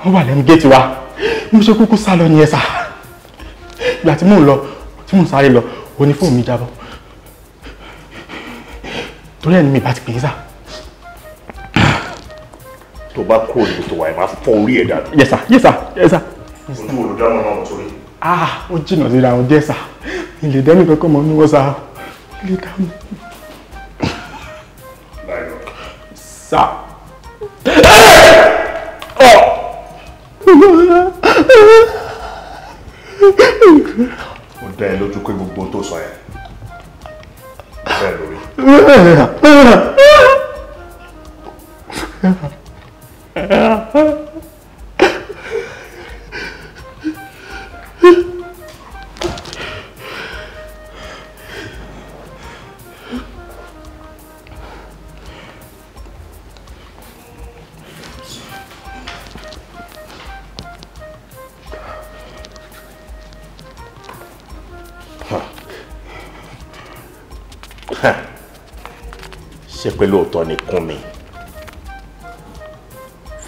Wọ́n wà lẹ́nu géètì wa. Mo ṣe kúkú sá lọ nìyẹn sà. Ìgbà tí mò ń lọ, tí mò ń sáré lọ, ó ní fóònù mi jábọ́. Torí ẹ̀ ni mi bá ti pè é sà. Tó bá kúrò níbi tó wà ẹ máa fọ́ orí ẹ̀ dànù. Yes sir, yes sir, yes sir. Ojú wo ló dáná náà torí? Ah, ó jìnnà síra wọn díẹ̀ sà. Ilé dẹ́nu kankan mọ́ ní wọ́n sà. Ilé dáná. Sà. Ó dá ẹ lójú pé gbogbo tó sọ yẹn bẹ́ẹ̀ lórí. Ṣé pé lóòótọ́ ni Kúnmi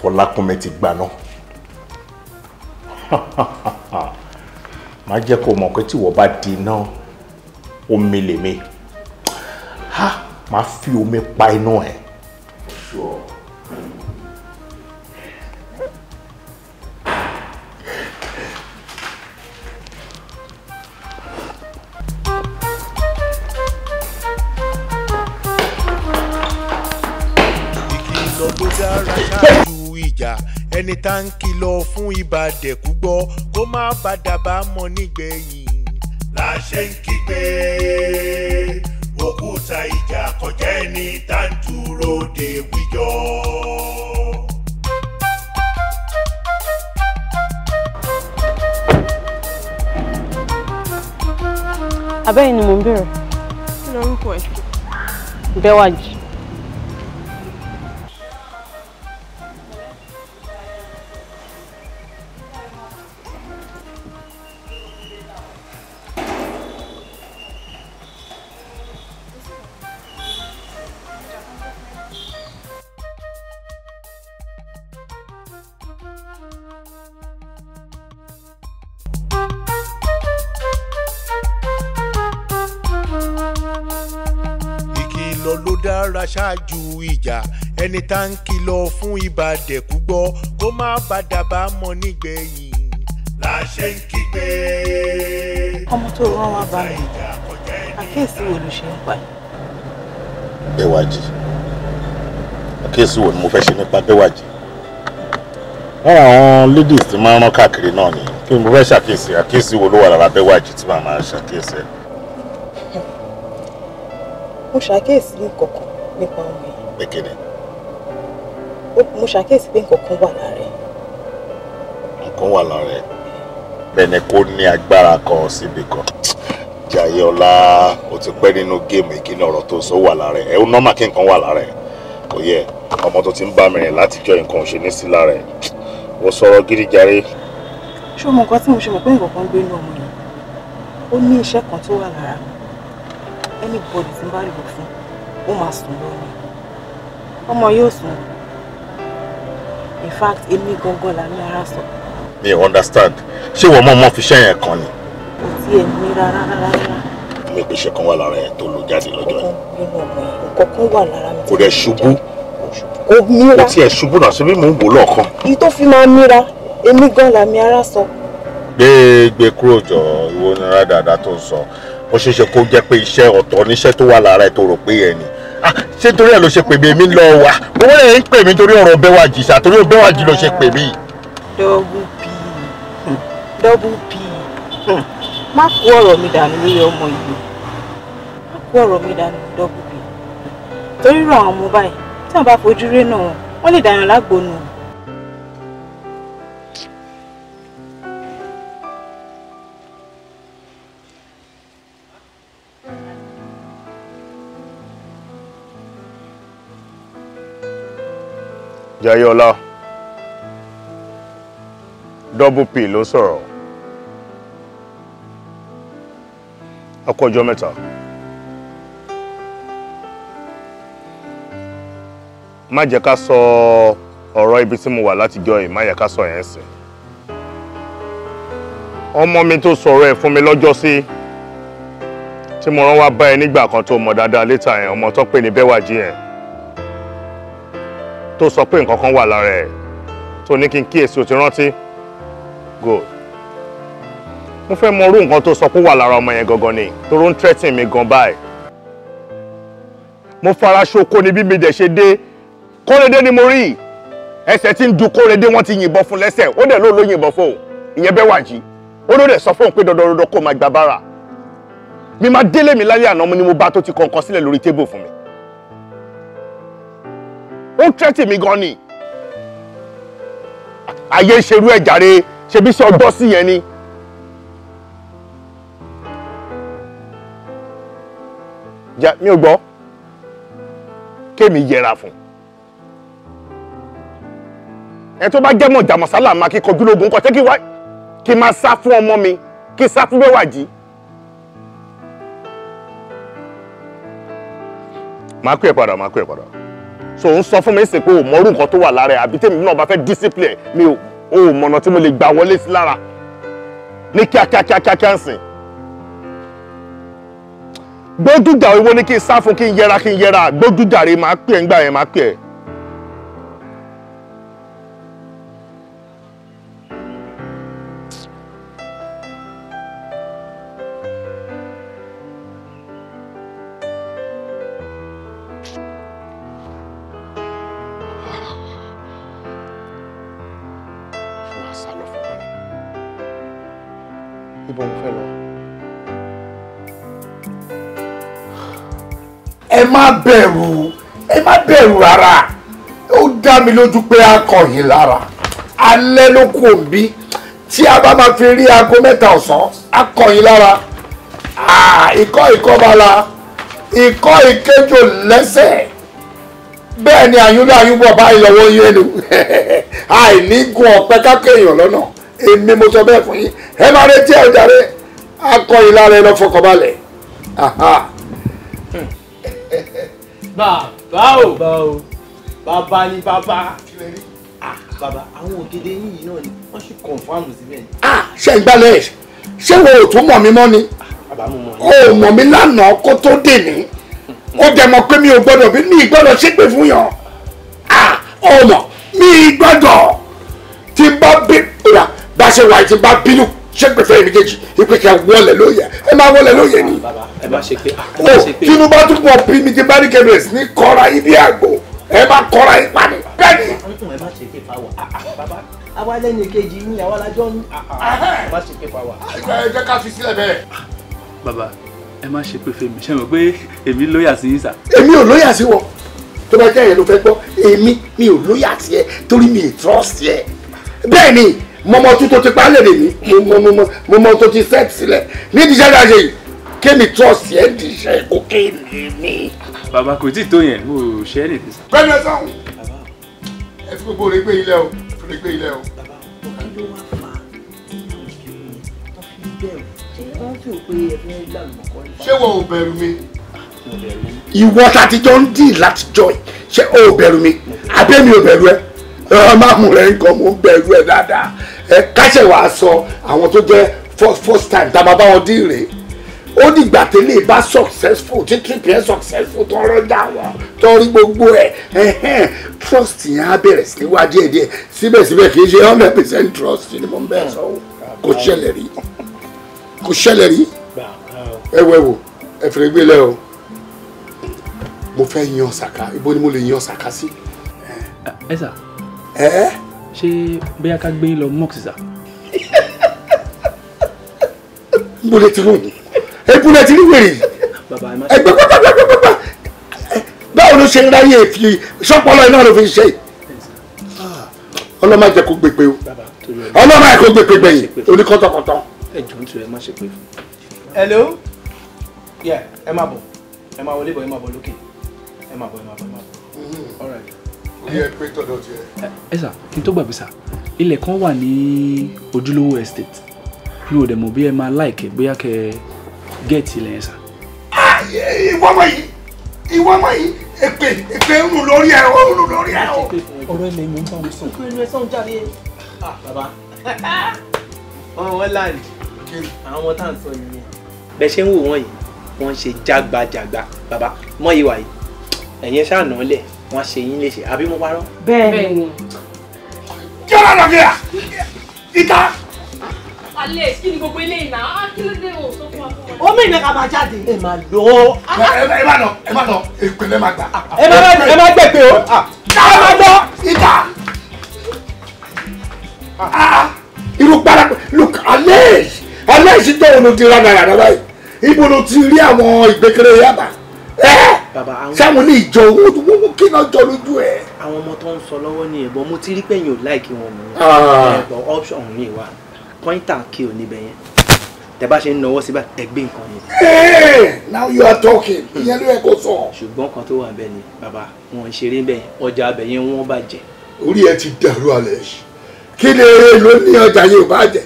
Fọlákúnmi ti gbaná? Má jẹ́ kó mọ̀ pé tí wọ́n bá di iná omi lèmi, má fi omi pa iná ẹ̀. Ẹni tá ń kìlọ̀ fún ibà dẹ̀kú gbọ́ kó má padà bá mọ̀ nígbẹ̀yìn. La ṣe ń kígbe òkúta ìjà kọjá ẹni tá ń dúró de wíjọ. Abẹ́yìn ni mò ń bèrè. Kí lorúkọ ẹ? Bẹ́wàjì. Ṣáájú ìjà ẹni tá ń kìlọ̀ fún ibà dẹ̀kú gbọ́ kó má padà bá mọ̀ nígbẹ̀yìn. La ṣe ń kígbe. Ọmọ tó rán wá bá mi, àkíyèsí wo ló ṣe ń pa ẹ́? Bẹ́wàjì, àkíyèsí wo ni mo fẹ́ ṣe nípa Bẹ́wàjì? Lára àwọn ladies tí máa ń rán káàkiri náà ni kí ni mo fẹ́ ṣàkíyèsí? Àkíyèsí wo ló wà lára Bẹ́wàjì tí màá máa ṣàkíyèsí ẹ̀? Mo ṣàkíyèsí nǹkankan nípa ọmọ yìí. Pé kí ni? Mo ṣàkíyèsí pé nǹkankan wà lára ẹ̀. Nǹkan wà lára ẹ̀. Bẹ́ẹ̀ ni kò ní agbára kan síbi kan. Jayéọlá, o ti pẹ́ nínú géèmù ìkíni ọ̀rọ̀ tó sọ wà lára ẹ̀. Ẹ ó nọ́mà kí nǹkan wà lára ẹ̀. Kò yẹ ọmọ tó ti ń bá mi rìn látijọ́ nǹkan ò ṣe ní sí lára ẹ̀. Wọ́n sọ̀rọ̀ gidi jàre. Ṣé o mọ nǹkan tí mo ṣe mọ̀ pé nǹkan kan gbé inú ọmọ yìí? Ó ní iṣẹ́ kan tó wà lára mi. Anybody tí n bá lò fún ó máa sùn lọ ni. Ọmọ yóò sùn. In fact, èmi gangan làmì ara sọ. Mi ò understand. Ṣé ìwọ mọ̀ mọ́ fi iṣẹ́ yẹn kan ni? Kò tiẹ̀ ní rárá rárá. Mi pèsè kan wà lára ẹ̀ tó lò jáde lọ́jọ́ yẹn. Nínú ọmọ yẹn, nǹkan kan wà lára mi. Kò dẹ̀ ṣubú. Kò mira. Kò tiẹ̀ ṣubú náà, ṣe bí mò ń wò lọ́ọ̀kan. Èyí tó fi máa mira, èmi gan làmì ara sọ. Gbé kúrò jọ, ìwọ ni rádàdà tó ń sọ. Ó ṣeé ṣe kó jẹ́ pé iṣẹ́ ọ̀tọ̀ níṣẹ́ tó wà lára ẹ̀ tó rò pé ẹ̀ ni. Ṣé torí ẹ̀ ló ṣe pè mí? Èmi lọ wà. Owó rẹ̀ ń pè mí torí ọ̀rọ̀ Bẹ́wàjì ṣá, torí Bẹ́wàjì ló ṣe pè mí. Double P, Double P, má kó ọ̀rọ̀ mi dànù lórí ọmọ yìí. Má kó ọ̀rọ̀ mi dànù Double P. Torí ràn àwọn ọmọ báyìí, tí wọ́n bá fojú rí náà, wọ́n lè dàyàn lágbo nù. Jayéọlá, Double P ló sọ̀rọ̀. A kú ọjọ́ mẹ́ta. Má jẹ́ ká sọ Ọ̀rọ̀ ibi tí mo wà láti jọ yìí má yẹ ká sọ yẹn sìn. Ọmọ mi tó sọ̀rọ̀ ẹ̀ fún mi lọ́jọ́ sí tí mo rán wá bá ẹ nígbà kan tó mọ̀ dáadáa létà yẹn, ọmọ tó pè ní Bẹ́wàjí yẹn, tó sọ pé nǹkan kan wà lára ẹ̀ tó ní kí n kíyèsí, o ti rántí? Good. Mo fẹ́ mọ irú nǹkan tó sọ pé wà lára ọmọ yẹn gangan ni, toró ń threaten mi gan báyìí. Mo fara ṣoko ni bí mi dẹ̀ ṣe dé. Kóredé ni mo rí. Ẹsẹ̀ tí ń du Kóredé, wọ́n ti yìnbọn fún lẹ́sẹ̀, ó dẹ̀ ló yìnbọn fún òun. Ìyẹn Bẹ́wàjí. Ó ló dẹ̀ sọ fún òun pé dandandandan kó máa gba bára. Mi máa délé mi lálẹ́ àná ni mo bá tó ti kọ̀ọ̀kan sílẹ̀ lórí tébù fún mi. Ó threaten mi gan ni. Ayé ń ṣerú ẹ̀ jàre, ṣebí ṣe ọgbọ́n sí yẹn ni. Mi ò gbọ́. Kémi yẹra fún. Ẹ tó bá jẹ́ mọ̀jà mọ̀sálà máa kí kọjú lógun kọ́, ṣé kí wá kí máa sá fún ọmọ mi, kí sá fún Bẹ́wàjí. Màá pè é padà, màá pè é padà. So ń sọ fún mi sí pé o mọ̀rú nǹkan tó wà lára ẹ̀, àbí tèmi náà bá fẹ́ discipline mi ò mọ̀nà tí mo lè gbà wọlé sí lára ní kíákíákíákíá ń sìn. Gbójújà ìwọ ni kí n sá fún, kí n yẹra, kí n yẹra. Gbójújà rè, máa pè é ńgbà yẹn, máa pè é. Ibo mo fẹ́ lọ. Ẹ má bẹ̀rù, ẹ má bẹ̀rù rárá. Ó dá mi lójú pé a kọ̀ yín lára. Alẹ́ ló kù òǹbí tí a bá máa fi rí aago 3 ọ̀sán, a kọ̀ yín lára. Ikọ́ ikọ́ bá la, ikọ́ ìkejò lẹ́sẹ̀. Bẹ́ẹ̀ ni àyúnlẹ̀ àyúnbọ̀ báyìí lọ́wọ́ yín ẹnu. Àìní gun ọ̀pẹ kákẹ́ èèyàn lọ́nà. Èmi mo sọ bẹ́ẹ̀ fún yín. Ẹ máa retí ẹ̀ jàre. A kọ̀ yín lára, ẹ lọ fọkànbalẹ̀. Bàbá o, bàbá ni bàbá. Bàbá, àwọn ògèdè yìí náà ni wọ́n sì kọ̀nfàmù síbẹ̀. Ṣé ìgbàlẹ̀ ṣé wo ò tún mọ̀ mí mọ́ ni? O mọ̀ mí lánàá kó tó dè ní. Ó dẹ̀ mọ̀ pé mi ò gbọ́dọ̀ bí mi gbọ́dọ̀ ṣépè fún yàn. Ó mọ̀ mi gbọ́dọ̀ tí bá bí bá ṣe wà tí bá bínú ṣépè fẹ́ mi kejì ìpè kí a wọlé lóye, ẹ máa wọlé lóye ni. Ẹ má ṣe pé, ẹ má ṣe pé. Tinubu bá tún pọ̀ bí mi ti bá ní kẹ́mẹ̀rẹ̀ sí ní kọ́ra ibi àgbò, ẹ má kọ́ra ipa ni. Bẹ́ẹ̀ni. Ẹ má ṣe pé fáwa, bàbá àwa lẹ́nu kejì yín, àwa lájọ́ ń ẹ má ṣe pé fáwa. Ẹ jẹ́ ká fi sílẹ̀ bẹ́ẹ̀. Bàbá, ẹ má ṣe pé fèmí, ṣe mọ̀ pé èmi lóyà sí yín sà. Èmi ò lóyà sí wọn. Tó bá jẹ́ ìyẹn ló fẹ́ gbọ́, èmi mi ò lóyà sí ẹ torí mi ì trust ẹ. Bẹ́ẹ̀ni, mọmọ tó ti pa lèrè mi, mo mọ tó ti set sílẹ̀ nídìí iṣẹ́ dáṣe yìí, kémi trust ẹ di iṣẹ́ kokéènì mi. Bàbá kò tí ì tó yẹn, mo ò ṣe é nìyí. Bẹ́ẹ̀ni ẹ sọ̀hún, ẹ fi gbogbo rẹ̀ gbé ilẹ̀ o, ẹ fi rẹ̀ gbé ilẹ̀ o. Bàbá, kí ló wá fà á tí àwọn ìṣòro yẹn tó fi bẹ̀rù? Ṣé wọ́n fi òpin ẹ fẹ́ lálùmọ̀kọ́ ní. Ṣé wọn ò bẹ̀rù mi? Ìwọ tàtijọ́ ń dì látijọ́ yìí, ṣé o ò bẹ̀rù mi? Àbẹ́mi ò bẹ̀rù ẹ? Ẹ má mú rẹ nǹkan, mo ń bẹ̀rù ẹ dáadáa. Ẹ káṣẹ̀ wàá sọ àwọn tó jẹ́ first time tá a máa bá wọn dín rèé. Ó dìgbà tẹ́lẹ̀ bá successful, tí trip yẹn successful, tó rọ́jà wọn, tó rí gbogbo ẹ̀, trust yẹn á bẹ̀rẹ̀ sí wá díẹ̀ díẹ̀. Síbẹ̀síbẹ̀ kì í ṣe 100% trust ni mo ń bẹ̀ sọ. Kò ṣẹlẹ̀ rí, kò ṣẹlẹ̀ rí. Ẹ wẹ̀ wò, ẹ fèrè gbé lẹ́ o. Mo fẹ́ yan Sàká, ibo ni mo lè yan Sàká sí? Ẹ sà. Ẹ? Ṣé bóyá ká gbé yín lọ mosque sà? Mo lè ti rún. Ebu lè ti rí wèrè. Ẹgbẹ́ pápápápápá. Báwo ló ṣe ń ráyè fi ṣọ́pọ̀lọ́ iná ló fi ṣe? Ọlọ́mọ jẹ́ kó gbèpè o. Ọlọ́mọ jẹ́ kó gbèpè gbẹ̀yìn. Oníkọ́tọ̀kọ́tọ̀. Ẹ jọ̀ọ́ nítorí ẹ má ṣe pé fún. Hello? Yeah, ẹ máa bọ̀. Ẹ máa wọlé bọ̀, ẹ máa bọ̀ lókè. Ẹ máa bọ̀, ẹ máa bọ̀, ẹ máa bọ̀. All right. Orí ẹ pé tọ̀dọ̀ tiẹ̀. Ẹ sà, kí n tó gbàgbé sà, ilẹ̀ kan wà ní Ojúlówó estate. Mi ò dẹ̀ mọ̀ bí ẹ máa láìkẹ́ bóyá kẹ́ gẹ́ẹ̀tì ilẹ̀ yẹn sà. Ìwọ ọmọ yìí, ìwọ ọmọ yìí, Èpè èpè ń rùn lórí ẹ, ó ń rùn lórí ẹ o. Ọ̀rọ̀ ẹ̀ lẹ́yìn mò ń bá wọn sọ. Kí ló ń sọ̀n jáde? Bàbá, ọmọ wọn land, àwọn ọmọ tá à ń sọ nìyẹn. Bẹ́ẹ̀ ṣe ń wò wọ́n yìí, wọ́n ń ṣe jágbajàgba. Bàbá, mọ́ ìwà yìí, ẹ̀yin ṣáà nà án lẹ̀, wọ́n á ṣe yín léṣe, àbí mo parọ́? Bẹ́ẹ̀ni. Kí ọ̀rọ̀ lọ kíá? Ìta. Alẹ́ kí ni gbogbo eléyìí náà? Kí ló dé o sọ fún wa fún wa? Omi ìnáka máa jáde. Ẹ máa lọ. Ẹ má lọ, ẹ má lọ, èpè lẹ́ máa gbà. Ẹ má gbẹ̀pẹ̀ o. Ẹ má lọ, ìta. Irú para look Alex tó òun ló ti rà náírà báyìí. Ibo ló ti rí àwọn ìgbékèrè yàbá? Sáwọn ní ìjọ owó kí náà jọ lójú ẹ. Àwọn ọmọ tó ń sọ lọ́wọ́ ni ẹ̀bọ̀n mo ti rí pé ẹ̀yin ò láìkí wọn mọ̀ ẹ̀bọ̀n option mi wà point and kill níbẹ̀ yẹn tẹ bá ṣe ń nawọ́ síbẹ̀ ẹ gbé nǹkan yẹn. Now you are talking, ìyẹn ló yẹ kó sọ. Ṣùgbọ́n kan tó wà bẹ́ẹ̀ ni bàbá wọn ń ṣeré bẹ́ẹ̀ ọjà abẹ yẹn wọ́n bàjẹ́. Orí ẹ ti dàrú Alex, kí ni eré ló ní ọjà yìí ò bá jẹ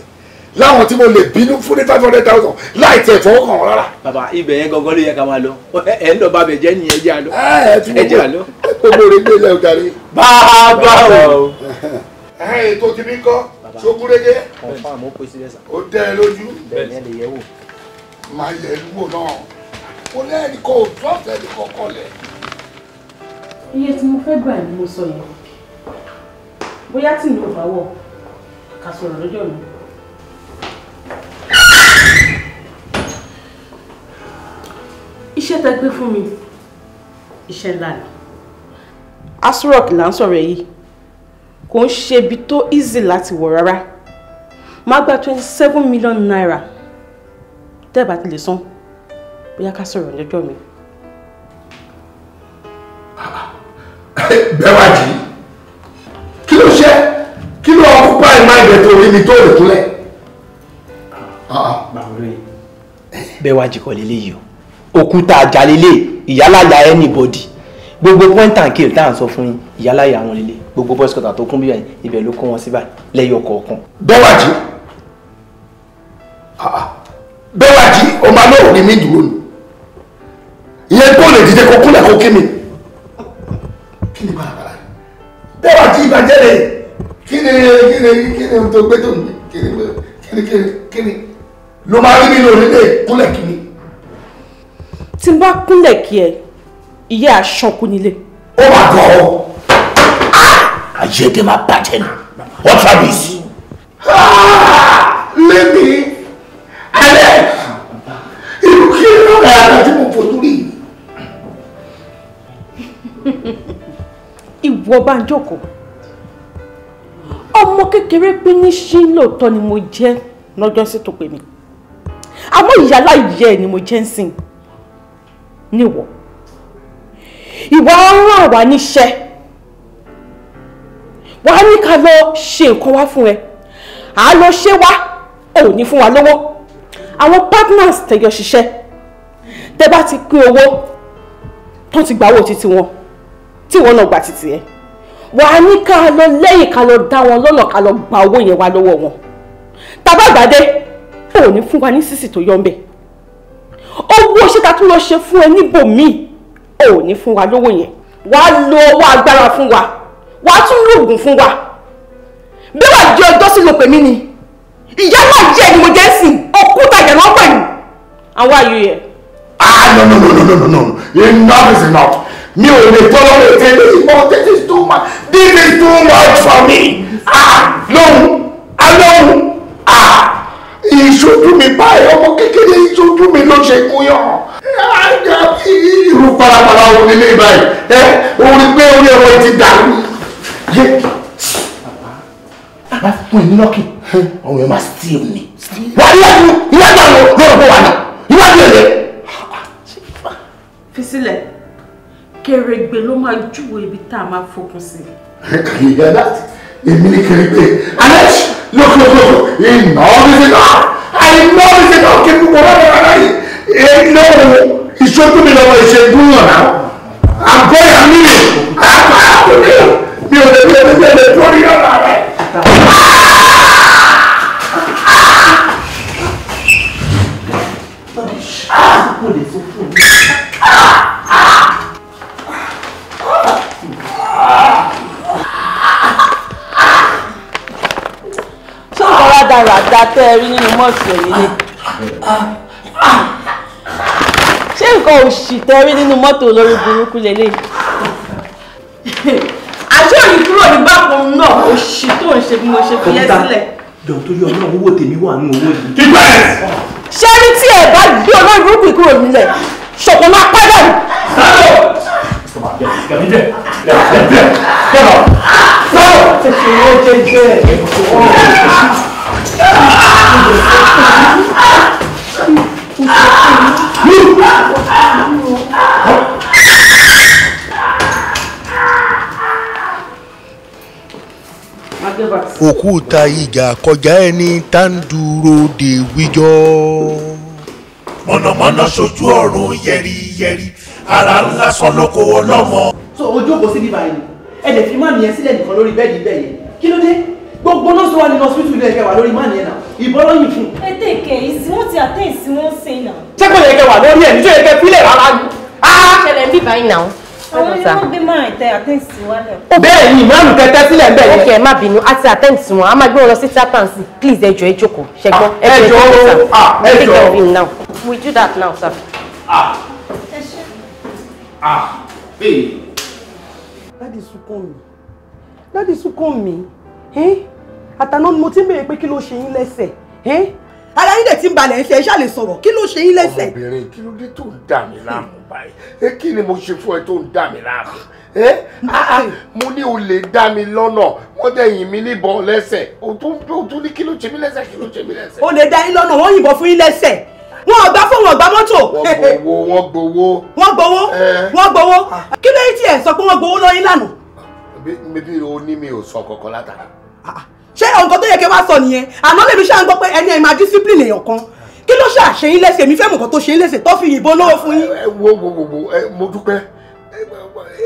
láwọn tí mo lè bínú fún ní 500,000 láì tẹ̀ fọwọ́ kàn wọ́n rárá. Bàbá ibẹ̀ yẹn gangan ló yẹ ká máa lọ, ẹ ń lọ bá bẹ̀ jẹ́ nìyẹn, jẹ́ àlọ́. Ẹ jẹ́ àlọ́. Gbogbo rẹ̀ gbé ilẹ̀ ọjà rẹ̀. Bàbá o. Ẹ ètò ti mi kọ́ sógúnrégé. Confirm ó pèsè sílẹ̀ sà. Ó dẹ́ ẹ lójú. Bẹ́ẹ̀ ni ẹ lè yẹ̀ wò. Máa yẹ̀ ẹ́ wò náà. Mo lẹ́ẹ̀ni kò trust ẹnì kọ̀ọ̀kan lẹ̀. Iye tí mo fẹ́ gbà ni mo sọ yẹn. Bóyá tí mi ò bá wọ̀, ká sọ̀rọ̀ lọ́jọ́ mi. Iṣẹ́ tẹ́ gbé fún mi, iṣẹ́ ńlá ni. Aso Rock là ń sọ̀rọ̀ yìí, kò ń ṣe ibi tó easy láti wọ̀ rárá. Máa gba 27 million naira tẹ́ bá ti lè san, bóyá ká sọ̀rọ̀ lọ́jọ́ mi. Bẹ́wàjì, kí ló ṣe? Kí ló occupy mind ẹ̀ tó rí mi tó lè kúnlẹ̀? Bẹ́wàjì kọ́ lélẹ́yìí o, òkúta àjàlélẹ̀ ìyálàyà anybody, gbogbo point and kill tá à ń sọ fún yín ìyálàyà àwọn lélẹ̀, gbogbo boys quarter tó kún bí báyìí ibẹ̀ ló kó wọn sí báyìí lẹ́yọ kọ̀ọ̀kan. Bẹ́wàjì, Bẹ́wàjì, o máa lóò rí mi dúró ni, ìyẹn tó lè dìde kó kúnlẹ̀ kó kí mi. Kí ni bàràbàrà? Bẹ́wàjì ìbàjẹ́ rẹ̀, kí ni kí ni kí ni tó gbé tó ń gbé, kí ni kí ni kí ni ló máa rí mi lórí lè kúnlẹ̀ kí mi. Tí n bá kúnlẹ̀ kí ẹ, ìyá aṣọ́kú nílé. Ó máa gọ̀ ọ́. Ayé tẹ máa bàjẹ́ ni. What rubbish? Lémi, Alex, irú kí ló rẹ̀ ara tí mo fojú rí? Ìwọ bá ń jókòó. Ọmọ kékeré pín ní ṣí lóòótọ́ ni mo jẹ́ lọ́jọ́ sí tó pè mí. Àmọ́ ìyá láyé ẹ̀ ni mo jẹ́ ń sìn. Níwọ̀ ìwà ọ̀ràn àwa níṣẹ́ wàá ní ká lọ ṣe nǹkan wá fún ẹ, à á lọ ṣe wá, ò ní fún wa lówó. Àwọn partners tẹ̀yọ ṣiṣẹ́, tẹ bá ti pín owó tó ti gbà owó títí wọn tí wọn náà gbà títí ẹ, wàá ní ká lọ lẹ́yìn ká lọ dá wọn lọ́nà ká lọ gba owó yẹn wá lọ́wọ́ wọn. Tàbá gbàdé ò ní fún wa ní sísì tó yọ ń bẹ̀. Owó ṣé ta tún lọ ṣe fún ẹ níbòmíì ò ní fún wa lówó yẹn. Wàá lo owó agbára fún wa, wàá tún lògùn fún wa. Bí wàá jẹ ọjọ́ sí ló pè mí ni, ìyá náà jẹ́ ni mo jẹ́ sìn, òkúta ìyá náà pẹ̀lú àwọn àyò yẹn. Ah, no no no no no no, enough is enough. Mi ò lè tọ́lọ́ lè tẹ́lẹ̀ ìmọ̀, this is too much, this is too much for me. Ah, lóhùn, alóhùn, ah, ìṣojú mi báyìí, ọmọ kékeré ìṣojú mi ló ṣe gúnyàn. Irú parapara òun nílé báyìí, ẹ òun rí pé orí ẹ̀rọ ti dàrú. Bàbá fún ẹ ní lọ́kì, ọ̀run ẹ̀ máa steal ni. Wà á níwájú, iwájú àwọn lọ́rọ̀ bọ̀ wà ní, iwájú ẹ̀rẹ́. Fi sílẹ̀, kèrègbè ló máa júwe ibi tá a máa fokùn sí. Can you hear that? Èmi ní kèrègbè. Alex, look, look, look, enough is enough. I know is enough. Kí n gbogbo ọ̀rọ̀ rẹ̀ yìí. Èyí lóhùn ìṣojú mi lọ́wọ́ ìṣègùn yàn náà. I'm going, I'm leaving. I'm leaving. Mi ò lè mi ò lè mi ò lè torí ọ̀rọ̀ rẹ̀. Rádaràda tẹ́ ẹ rí nínú mọ́ọ̀sì òyìnbó. Ṣé nǹkan òṣì tẹ́ rí nínú mọ́tò olórí burúkú lélẹ̀? Àṣé òyìn kúrò ní bákan náà òṣì tó ń ṣe bí mo ṣe fi yẹ́ sílẹ̀. Jọ̀ọ́ torí Ọlọ́run owó tèmi wà nínú owó yìí. Ṣé rí tí ẹ bá gbé olórí burúkú kúrò nílẹ̀? Ṣọ̀pọ̀ máa pẹ́ dànù. Òkúta ìjà kọjá ẹni tá ń dúró de wíjọ́. Mọ̀nàmọ́ná ṣojú ọ̀run yẹ̀rìyẹ̀rì ara ńlá sọ lóko ọlọ́mọ. So o jókòó sí bíbá yìí ẹ lè fi máàní yẹn sílẹ̀ nìkan lórí bẹ́ẹ̀dì bẹ́ẹ̀ yẹn kí ló dé gbogbo nọ́ọ̀sì wà nínú hospital ilé ẹ̀kẹ́ wà lórí máàní yẹn náà ìbọn lọ́yìn fún. Ẹ tèkè ìsìn wọn ti àtẹ̀sí wọn sìn náà. Ṣé kò yẹ kẹ́ wà lórí ẹ̀ nítorí kẹ́ fílẹ̀ rárá ni. Ṣẹlẹ̀ ń bíbá yìí náà. Àwọn ni wọ́n gbé máa tẹ àtẹ̀sí wálẹ̀. Bẹ́ẹ̀ ni ìmáàmù tẹ́tẹ́ sílẹ̀ ń bẹ̀ yẹn. Ok, ẹ má bínú, a ti attend sí wọn, a máa gbé wọn lọ sí chaplaincy. Please ẹ jọ̀ọ́ ẹ jókòó, ṣẹ gbọ́. Ẹ jọ̀ọ́ ẹ ẹ jọ̀ọ́. jọ̀ọ́. Take care of him now. We do that now, sir. Daddy sunkún mi, Daddy sunkún mi, àtàná ni mo ti ń béèrè pé kí ló ṣe yín lẹ́sẹ̀. Ara yín dẹ̀ ti ń balẹ̀ ń ṣe, ẹ ṣáà lè sọ̀rọ̀, kí ló ṣe yín lẹ́sẹ̀? Ọmọbìnrin, kí ló dé tó ń dà mí láàmú báyìí? Kí ni mo ṣe fún ẹ tó ń dà mí láàmú? Mo ní o lè dá mi lọ́nà, wọ́n dẹ̀ yìn mí níbọn lẹ́sẹ̀, o tún ní kí ló ṣe mí lẹ́sẹ̀, kí ló ṣe mí lẹ́sẹ̀? O lè dá yín lọ́nà, wọ́n yìnbọn fún yín lẹ́sẹ̀. Wọ́n ò gbà fún wọn ò gbà mọ́tò. Wọ́n gbowó, wọ́n gbowó. Wọ́n gbowó, wọ́n gbowó. Kí ló yín tí ẹ̀ sọ pé wọ́n gbowó lọ́yìn lánàá? Bíbí o ní mi ò sọ kankan látara. Ṣé nǹkan tó yẹ kí wá sọ nìyẹn? Àná lèmi ṣáà ń gbọ́ pé ẹni ẹ̀ máa discipline èèyàn kan. Kí ló ṣáà ṣe yín lẹ́sẹ̀? Mi fẹ́ mọ̀ nǹkan tó ṣe yín lẹ́sẹ̀ tó fi yìnbọn lówó fún yín. Wo wo wo wo, mo dúpẹ́.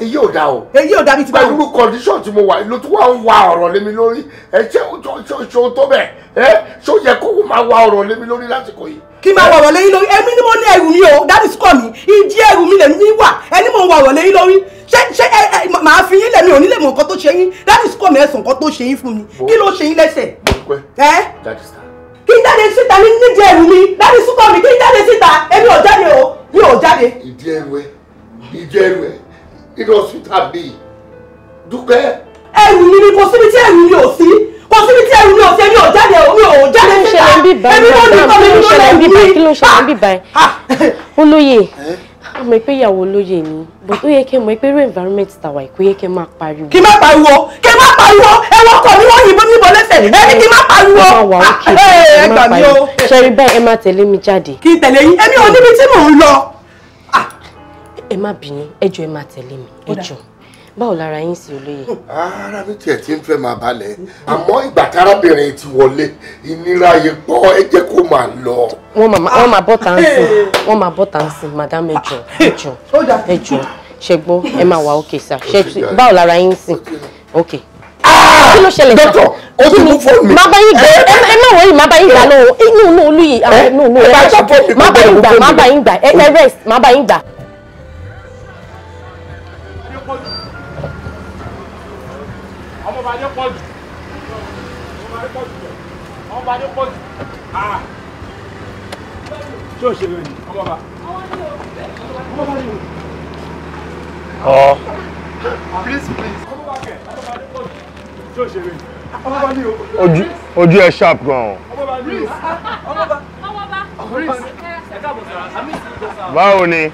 Èyí ò dáa o. Èyí ò dáa bíi ti báwo. Pẹ̀lú condition tí mo wà ló tún wá ń wa ọ̀rọ̀ lé mi lórí. Ẹ ṣé o tó bẹ̀? Ẹ ṣó yẹ kó máa wa ọ̀rọ̀ lé mi lórí lásìkò yìí? Kí máa wọ ọ̀rọ̀ lé yín lórí. Èmi ni mo ní ẹrù mi o, that is call mi. Ìdí ẹrù mi lèmi wà, ẹni mo ń wọ ọ̀rọ̀ lé yín lórí. Ṣé ṣé ẹ màá fi yín lẹ̀, mi ò ní lè mọ nǹkan tó ṣe yín. That is call mi, ẹ sọ nǹkan tó ṣe yín fún mi. Kí ló ṣe yín lẹ́sẹ̀? Kí n jáde síta ní nídìí ẹrù mi, that is call mi, kí n jáde síta, èmi ò jáde o, mi ò jáde. Ìdí ẹrù ẹ, ìdí ẹrù ẹ, nínú hospital bíi Dúpẹ́. Ẹrù mi ni, kò síbi tí ẹrù mi ò sí. Kò síbi tí ẹrù mi ò sí, èmi ò jáde o, mi ò jáde síta. Èmi ló ní kọ́ mi ló lẹ́rù mi. Kí ló ṣẹlẹ̀ ń bíbá ẹ? Olóyè, a mọ̀ pé ìyàwó olóyè ni, but ó yẹ kẹ́ mọ̀ pé irú environment tàwa yìí kò yẹ kẹ́ máa pariwo. Kí má pariwo, kí má pariwo, ẹwọ́n ọkọ mi wọ́n yìnbọn níbọn lẹ́sẹ̀, ẹni kí má pariwo. Ẹ má wà ókè, ẹ gbà mí o. Ṣẹ́rí bẹ́ẹ̀, ẹ má tẹ̀lé mi jáde. Kí n tẹ̀lé yín, èmi ò níbi tí mò ń lọ. Ẹ má bínú, ẹ jọ̀ọ́ ẹ má tẹ̀lé mi, ẹ jọ̀ọ́. Báwo lára yín sí olóyè? Ara mi tiẹ̀ ti ń fẹ́ máa balẹ̀, àmọ́ ìgbà tárábìnrin ti wọlé, ìnira yìí pọ̀, ẹ jẹ́ kó máa lọ. Wọ́n máa bọ́ tá ń sìn, wọ́n máa bọ́ tá ń sìn, madam ẹ jọ̀ọ́, ẹ jọ̀ọ́, ẹ jọ̀ọ́, ṣe gbọ́, ẹ máa wà ókè sá, báwo lára yín sìn? Ok. Kí ló ṣẹlẹ̀ sá? Dọ́tọ̀, ó ti mú fóònù mi. Má bá yín gbà, ẹ má wọ̀nyí, má bá yín gbà lọ́wọ́, inú olóyè, no no, má bá yín gbà, má bá yín gbà, ẹ rest, má bá yín gbà. Ojú ẹ sharp gan. Báwo ni?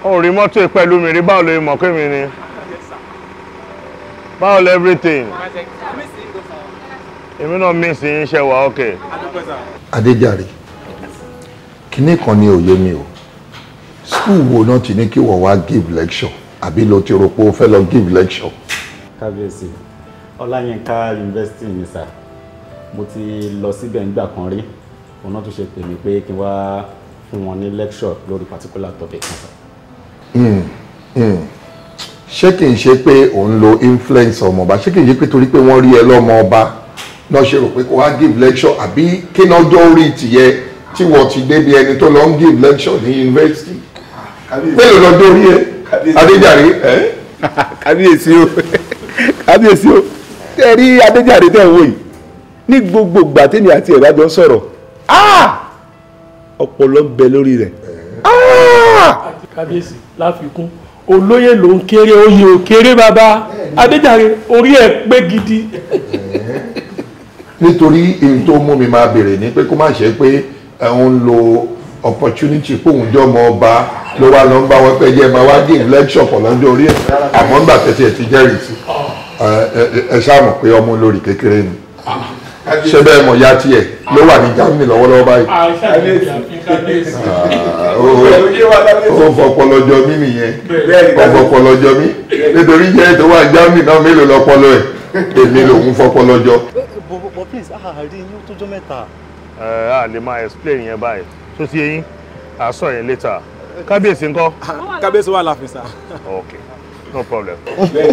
O rí mọ́tò pẹ̀lú mi rí, báwo ló mọ̀ pé mi ni? Báwo lẹ everything? Èmi náà miss yín, ṣe wà okay. Adéjàre, kinní kan ni òye mi o. School wo náà ti ní kí wọ́n wá give lecture àbí ló ti rò pé o fẹ́ lọ give lecture? Kábíyèsí, Ọláyínká University ni sà. Mo ti lọ síbẹ̀ nígbà kan rí. Òun náà tún ṣe pè mí pé kí n wá fún wọn ní lecture lórí particular topic kan sà. Ṣé kì í ṣe pé òun lo influence ọmọọba? Ṣé kì í ṣe pé torí pé wọ́n rí ẹ lọ́mọ ọba náà ṣe rò pé kó wá give lecture, àbí kí náà jọ orí tìyẹ tí wọ́n ti débi ẹni tó lọ ń give lecture ní university? Mélòó lọ́jọ́ orí ẹ, Adéjàre? Kábíyèsí o, kábíyèsí o, tẹ́ rí Adéjàre tẹ́ ń wò yìí, Ní gbogbo ìgbà tèmi àti ẹ̀ bá jọ ń sọ̀rọ̀, ọpọlọ ń bẹ lórí rẹ̀. Kábíyèsí, láfikún olóyè ló ń kéré, oyè ò kéré bàbá Adéjàre, orí ẹ̀ pé gidi. Nítorí èyí tó mú mi máa béèrè ni pé kó má ṣe pé òun lo opportunity pé òun jọ ọmọ ọba ló wá lọ ń bá wọn pé jẹ́ máa wá give lecture pọ̀ lọ́jọ́ orí ẹ̀, àmọ́ ńgbà tẹ̀sí ẹ̀ ti jẹ́rìí sí ẹ ṣáà mọ̀ pé ọmọ olórí kékeré ni. Ṣé bẹ́ẹ̀ mọ̀ ya tiẹ̀ ló wà ní Germany lọ́wọ́lọ́wọ́ báyìí. Ó fọpọlọ jọ mí nìyẹn, ó fọpọlọ jọ mí nítorí jẹ́ tó wà Germany náà mélòó lọ́pọlọ ẹ̀, èmi lòun fọpọlọ jọ. But please, àárín yín tó jọ mẹ́ta. Ẹ á lè máa explain yẹn báyìí tó ti yẹn, à sọ yẹn later. Kábíyèsí ńkọ́? Kábíyèsí wà láàfin sá. Ok, no problem.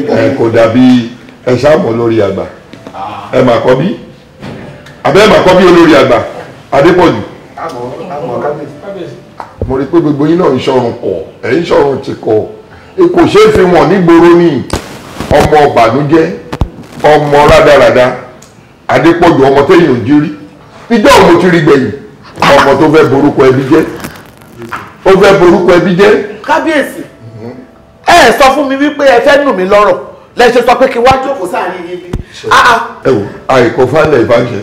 Ẹ kò dàbí ẹ ṣáà mọ̀ lórí àgbà, ẹ mà kọ́ bí abẹ́ mà kọ́ bí olórí àgbà Adépọ̀jù. Mo rí i pé gbogbo yín náà ń ṣọrun kọ̀, ẹ̀ ń ṣọrun ti kọ̀, kò ṣeé fi wọ̀n nígboro ní ọmọ ọ̀bànújẹ́, ọmọ rádaràda Adépọ̀jù, ọmọ téèyàn ò jí rí. Ìjọ́ òun ti rí gbẹ̀yìn ọmọ tó fẹ́ borúkọ ẹbí jẹ́, ó fẹ́ borúkọ ẹbí jẹ́. Kábíyèsí, ẹ sọ fún mi wípé ẹ fẹ́ nù mí lọ́rọ̀ lẹ ṣe sọ pé kí wá jókòó sáàrin yín bí. Ẹ wò, àìkò fálẹ̀ ìfàṣẹ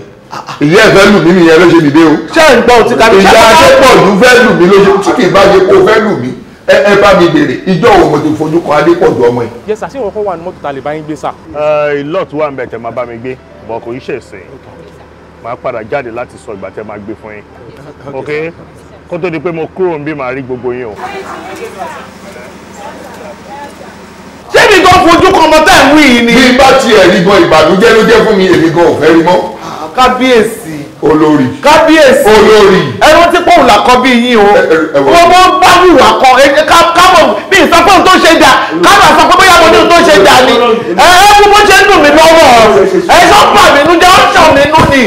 ìyá ẹ fẹ́ lù mí nìyẹn ló ṣe dìde o. Ṣé ẹ ń gbọ́ òtí kábíyèsí? Ìyá Adépọ̀jù fẹ́ lù mí ló ṣe, tí kì í bá ṣe kó fẹ́ lù mí, ẹ bá mi béèrè ìjọ́ òun mo ti fojú kan Adépọ̀jù ọmọ ẹ. Yes sir, ṣé ìwọ kọ́ wà ní mọ́tò ta lè bá yín gbé sà? Lot wà ń bẹ̀ tẹ́ máa bá mi gbé, bọ̀ kò í ṣèṣe. Máa padà jáde láti sọ ìgbà tẹ́ máa gbé fún yín. Ok, kó tó di pé mo kúrò ń bí màá rí gbogbo yín o. Ṣé mi gan fojú kan ọmọ tá ẹ̀ ń wí yìí ni? Bí bá tiẹ̀ rí gan ìbànújẹ́ ló jẹ́ fún mi, èmi gan ò fẹ́ rí mọ́. Kábíyèsí. Olórí. Kábíyèsí. Olórí. Ẹran tí pòun làkọ́ bí yín o. Wọ́n bá wùwà kan kámọ̀ bí ìsọpọ̀ tó ṣe dà, kámọ̀ sọ pé bóyá mo ní ohun tó ṣe dà ni. Ẹ ẹ bó ṣe ń dùn mí lọ́wọ́. Ẹ sọ bà mí nú jẹ́ ó ṣàn mí nú ni.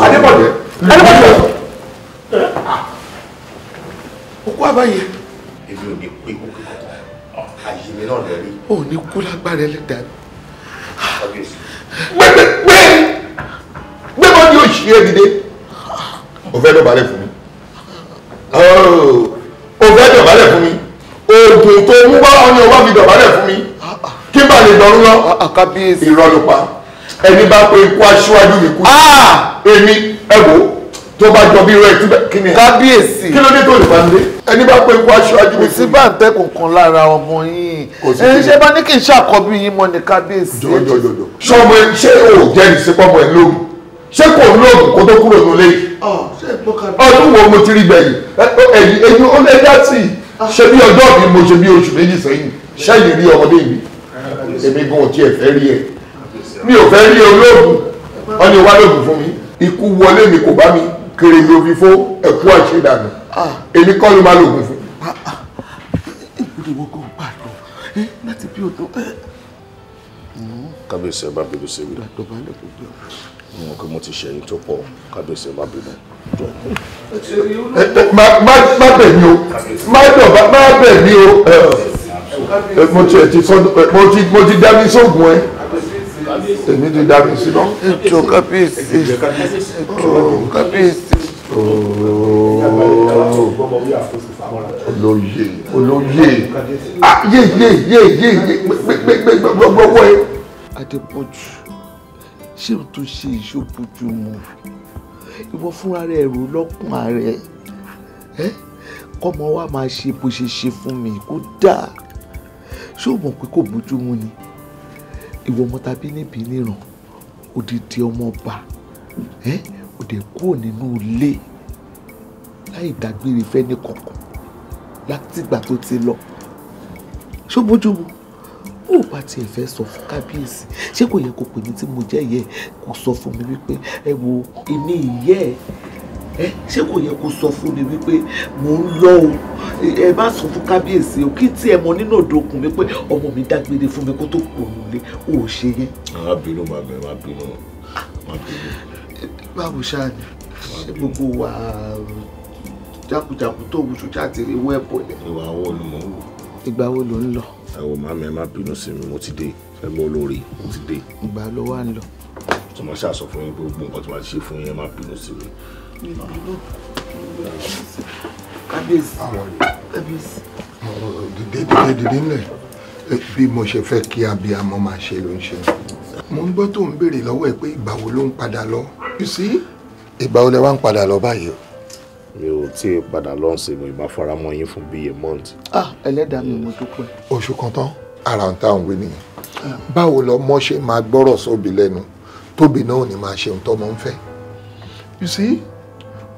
Adépọ̀jù. Adépọ̀jù. Òkú àbáyé. Èmi ò ní pé kú kíkọ́ ayé mi náà lè rí. Ó ní kú lágbára ẹlẹ́dàá. Kábíyèsí. Gbẹ́gbẹ́ gbé bọ́ ní òṣì ẹ̀ dìde. O fẹ́ dọ̀bálẹ̀ fún mi. O fẹ́ dọ̀bálẹ̀ fún mi. Oògùn tó mú bá wọn ni o wá fi dọ̀bálẹ̀ fún mi. Kí n bá lè dọ̀rún lọ. Kábíyèsí. Irọ́ ló pa. Ẹni bá pé ikú aṣíwájú mi kú. Èmi ẹ wò tó bá jọ bí rẹ̀ kí ni. Kábíyèsí. Kí ló dé tó lè bá ń dé? Ẹni bá pé ikú aṣíwájú mi kú. Kò sí bàǹtẹ́ kankan lára ọmọ yín. Ẹ ṣe bá ní kí n ṣàkọ́bí yín mọ́ ni kábíyèsí. Jọjọjọjọ. Ṣọmọ ẹ ṣé o jẹ́rìí sí pọ́mọ ẹ lóògùn? Ṣé kò lóògùn kó tó kúrò nílé yìí? Ọdún wo mo ti rí gbẹ̀yìn? Ẹ̀yìn ẹ̀yìn ó lé dá sí i. Ṣé bí ọjọ́ mi mo ṣe bí oṣù méjì sẹ́yìn? Ṣẹ́yìn rí ọmọdé mi? Èmi gan ò tiẹ̀ fẹ́ rí ẹ. Mi ò fẹ́ rí olóògùn. Wọ́n ní wá lóògùn fún mi. Ikú wọlé mi kò bá mi. Kèrè mi ò fi fó ẹ̀kú àṣedànù. Èmi kọ́ ló máa lóògùn fún. Ìgbìmọ̀ kan gbà lọ láti bí odò. Kábíyèsí, ẹ bá bínú sí mi. Mo mọ̀ pé mo ti ṣẹ̀yìn tó pọ̀, kábíyèsí ẹ má bínú. Má bẹ̀ mí o, má bẹ̀ mí o. Mo ti ti sọ, mo ti dá mi sóògùn ẹ. Èmi ti dá mi sí lọ. Ètò kábíyèsí, ètò kábíyèsí. Olóyè, olóyè, yé yé yé yé gbẹgbẹgbẹ gbọgbọ ẹ. Adépọ̀jù, ṣé o tó ṣe ìṣòbójú mu? Ìwọ fúnra rẹ rò lọ́kùn rẹ, kọ́mọ wa máa ṣe bó ṣe ṣe fún mi kó dáa. Ṣé o mọ̀ pé kò bójú mu ni? Ìwọ ọmọ tàbí níbi níran, odidi ọmọ ọba, ó dẹ̀ kúrò nínú ilé láì dágbére fẹ́ni kankan látìgbà tó ti lọ. Ṣé o bójú mu? Ó bá tiẹ̀ fẹ́ sọ fún kábíyèsí, ṣé kò yẹ kó pè mí tí mo jẹ́ ìyẹ́ kó sọ fún mi wípé ẹ wo èmi ìyẹ́ ẹ, ṣé kò yẹ kó sọ fún mi wípé mò ń lọ o? Ẹ má sọ fún kábíyèsí o, kí tí ẹ mọ nínú òdòkun mi pé ọmọ mi dágbére fún mi kó tó kò nílé, o ò ṣe yẹn. Má bínú màmí, má bínú, má bínú. Báwo ṣáà ni ṣé gbogbo wa jákujàku tó wù ṣojú àti ewé ẹ̀bọ̀ ni. Ìwà wo ni mò ń wò. Ìgbà wo ló ń lọ? Ẹ wo màmí, ẹ má bínú sí mi, mo ti dé. Ẹ gbọ́ olórí, mo ti dé. Ìgbà ló wà ń lọ? Tí So mo ṣáà sọ fún yín pé gbogbo nǹkan tí màá ṣe fún yín, ẹ má bínú sí mi. Kábíyèsí. Kábíyèsí. Dìde dìde dìde ńlẹ̀. Bí mo ṣe fẹ́ kí abiyamọ máa ṣe ló ń ṣe. Mo ń gbọ́ tó ń béèrè lọ́wọ́ ẹ pé ìgbà wo ló ń padà lọ. You see? Ìgbà wo lẹ wá ń padà lọ báyìí o? Mi ò tí ì padà lọ sí mo ìbá faramọ́ yín fún bíi a month. Ah, ẹlẹ́dàá mi mo dúpẹ́. Oṣù kan tán, ara ń táwọn wí nìyẹn. Báwo lọmọ ṣe máa gbọ́rọ̀ sóbi lẹ́nu tóbi náà ò ní máa ṣe ohun tọ́mọ ń fẹ́. You see?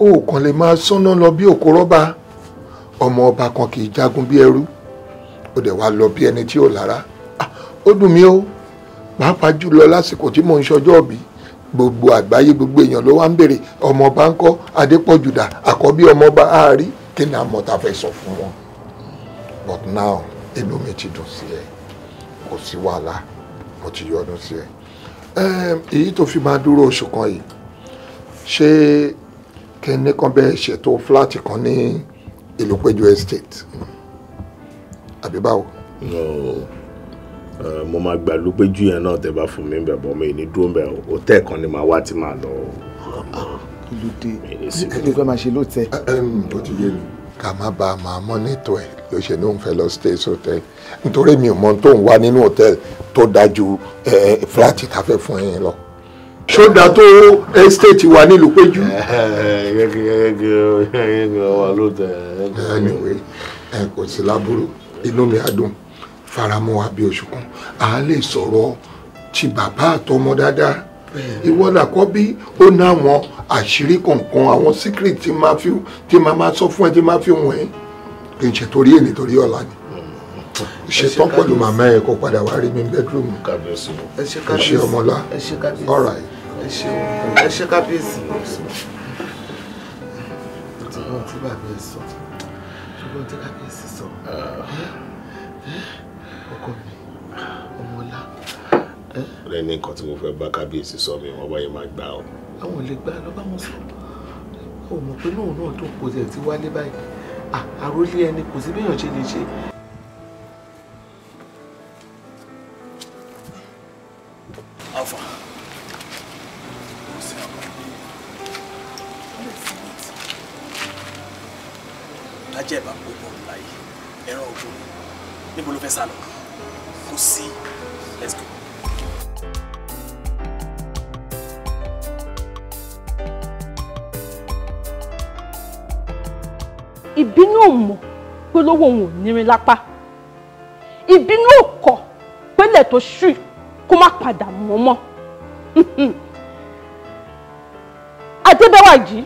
O kàn lè máa sọ́nà lọ bí òkú rọ́bà. Ọmọ ọba kan kì í jagun bí ẹrú. Ó dẹ̀ wá lọ bí ẹni tí ò lára. Ó dùn mí o, pàápàá jùlọ lásìkò tí mò ń ṣọjọ́ òbí. Gbogbo àgbáyé gbogbo èèyàn ló wá ń béèrè ọmọ ọba ń kọ́ Adépọ̀jù dà, àkọ́bí ọmọ ọba àárí, kí ni àmọ́ ta fẹ́ sọ fún wọn. But now inú mi ti dùn sí ẹ, kò sí wàhálà, mo ti yọ́nú sí ẹ. Èyí tó fi máa dúró oṣù kan yìí, ṣé kẹ́ni kan bẹ́ẹ̀ ṣètò fúláàtì kan ní Ìlúpéjú estate àbí báwo? No, mo máa gba Ìlúpéjú yẹn náà tẹ́ bá fún mi bẹ̀ bọ́ mi ní dúró bẹ̀ hòtẹ́ẹ̀ kan ni màá wá tí màá lọ. Kí ló dé? Kí ló fẹ́ máa ṣe lóòótẹ́? Ó ti yé mi. Ká má ba a máa mọ́nítọ̀ ẹ̀ ló ṣe ní òun fẹ́ lọ stay hotel nítorí mi ò mọ tó ń wá nínú hòtẹ́ẹ̀lì tó dájú fúláàtì tá a fẹ́ fún yín lọ. Ṣó dáa tó estate wa nílùú Péjú? Anyway, ẹ kò sí lábúrò, inú mi á dùn, faramọ́ wa bí oṣù kan, à á lè sọ̀rọ̀ ti bàbá àtọmọ dáadáa. Ìwọ làkọ́bí, ó ná àwọn àṣírí kọ̀ọ̀kan, àwọn secret tí máa fi tí máa máa sọ fún ẹ, tí máa fi wọ̀n ẹ́. Kì í ṣe torí èní torí ọ̀la ni. Ṣetán pẹ̀lú màmá ẹ kó padà wá rí mi bedroom. Kábíyèsí. Ẹ ṣé Ẹ ṣé kábíyèsí. ọmọlá. Ẹ ṣé kábíyèsí. All right. Ẹ ṣé o. Ẹ ṣé kábíyèsí. Ṣùgbọ́n tí bàbá ẹ sọ, ṣùgbọ́n tí kábíyèsí sọ, ọkọ mi, ọmọlá. Lẹ́ni nǹkan tí mo fẹ́ bá kábíyèsí sọ mi, wọ́n báyìí máa gbà ọ́. Àwọn ò lè gbà lọ bá wọn sọ. Ó mọ̀ pé náà náà tó kò tẹ̀ tí wálé báyìí. Àròlé ẹni kò sí béèyàn ṣe lè ṣe. Alpha. Lájẹ́ ìbá gbogbo láyé, ẹran ògbó ni. Níbo ló fẹ́ sá lọ? Kò sí. Let's go. Ìbínú ò mọ̀ pé lówó òun ò nírin lápá, ìbínú ò kọ̀ pélé tó ṣú kó má padà mọ́ mọ́. Adébẹ́wàjì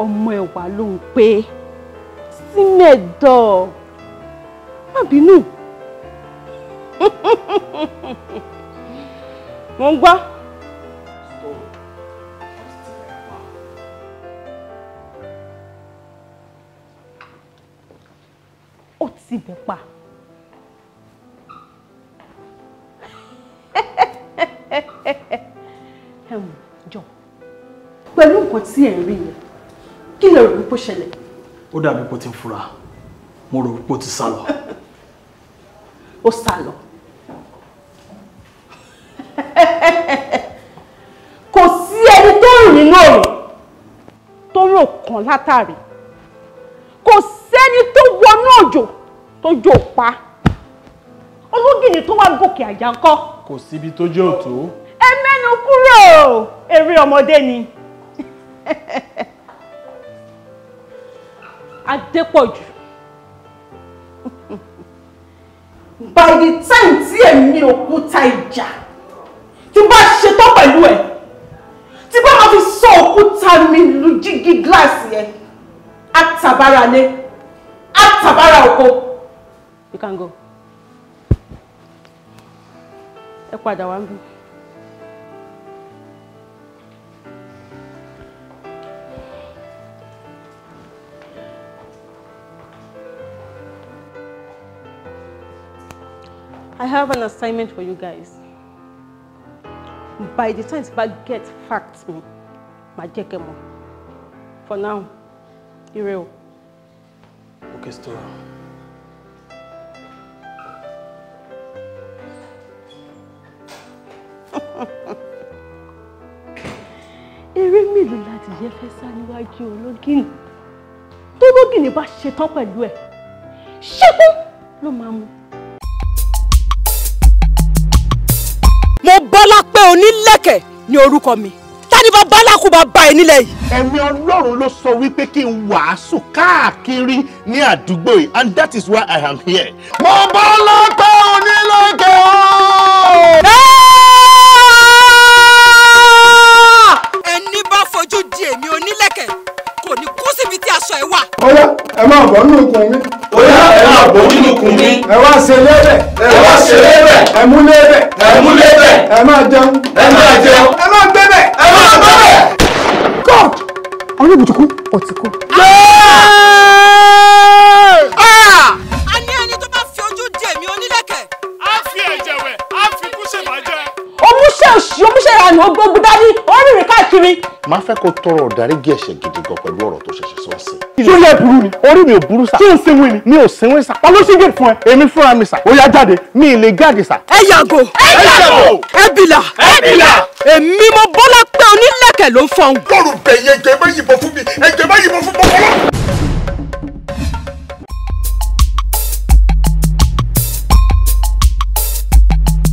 ọmọ ẹ̀wà ló ń pè é símẹ̀dọ̀, má bínú. Mo ń gbọ́. Ó ti bẹ̀ pa. Jọ pẹ̀lú nǹkan tí ẹ̀ ń rí yẹn, kí lè rò wípé ó ṣẹlẹ̀? Ó dàbí pé ó ti ń fura, mo rò wípé ó ti sá lọ. Ó sá lọ. Kò sí ẹni tó rìn nínú òrùn tó rò kàn látàrí, kò sẹ́ni tó wọnú òjò tó jò pa. Ológìnní tó wá gòkè àjà ńkọ́? Kò síbi tó jẹ́ òtó. Ẹ mẹ́nu kúrò, eré ọmọdé ni. Adépọ̀jù, by the time tí èmi òkúta ìjà tí bá ṣetán pẹ̀lú ẹ̀, tí bá máa fi sọ òkúta mi lu jígí gíláàsì ẹ̀, àtàbára lé, àtàbára oko. You can go. Ẹ padà wá ń bí. I have an assignment for you guys. By the time I get facts me, ma jẹ́ kẹ́ mọ̀. For now, ire o. Okay, Stella. Mélòó láti yẹ fẹ́ sá níwájú ológìnì? Tó lógìnì bá ṣetán pẹ̀lú ẹ̀, ṣíkú ló máa mú. Mo bọ́lá pé onílẹ̀kẹ̀ ní orúkọ mi. Tani bá bálákú bá bá ẹ nílẹ̀ yìí. Ẹ̀mí Ọlọ́run ló sọ wípé kí n wàásù káàkiri ní àdúgbò yìí, and that is why I am here. Mo bọ́lá pé onílẹ̀kẹ̀ o. Ẹni bá fojú di èmi onílẹ̀kẹ̀ kò ní kú síbi tí aṣọ ẹ wà. Ó yá, ẹ máa bọ̀ nínú ikùn mi. Ó yá, ẹ máa bọ̀ nínú ikùn mi. Ẹ wá ṣe lébẹ̀. Ẹ wá ṣe lébẹ̀. Ẹ mú lébẹ̀. Ẹ mú lébẹ̀. Ẹ máa jẹun. Ẹ máa jẹun. Ẹ máa gbébẹ̀. Ẹ máa gbébẹ̀. God! Àwọn yóò ti kú. Ó ti kú. A ní ẹni tó bá fi ojú di èmi onílẹ̀kẹ̀. Á fi ẹ̀jẹ̀ wẹ̀, á fi kú ṣèbàjẹ́. Omúṣẹ́ òṣì, omúṣẹ́ ìranù, ogbógun dání, ó rìnrìn káàkiri. Máa fẹ́ kó tọrọ ìdáríjì ẹ̀ṣẹ̀ gidi gan pẹ̀lú ọ̀rọ̀ tó ṣẹ̀ṣẹ̀ sọ sí. Ṣé ó yẹ burú ni? Orí mi ò burú sà. Ṣé o sinwin ni? Mi ò sinwin sà. Ta ló ṣí gate fún ẹ? Èmi fúnra mi sà. Ó yá jáde. Mi ì lè jáde sà. Ẹ yàgò. Ẹ yàgò. Ẹ bìlà. Ẹ bìlà. Èmi mo bọ́lá pé onílẹ̀kẹ̀ ló ń fọhùn. Lọ́rùn bẹ̀yẹ ẹ̀jẹ̀ má yìnbọn fún mi, ẹ̀jẹ̀ má yìnbọn fún bọ́kọ́lá.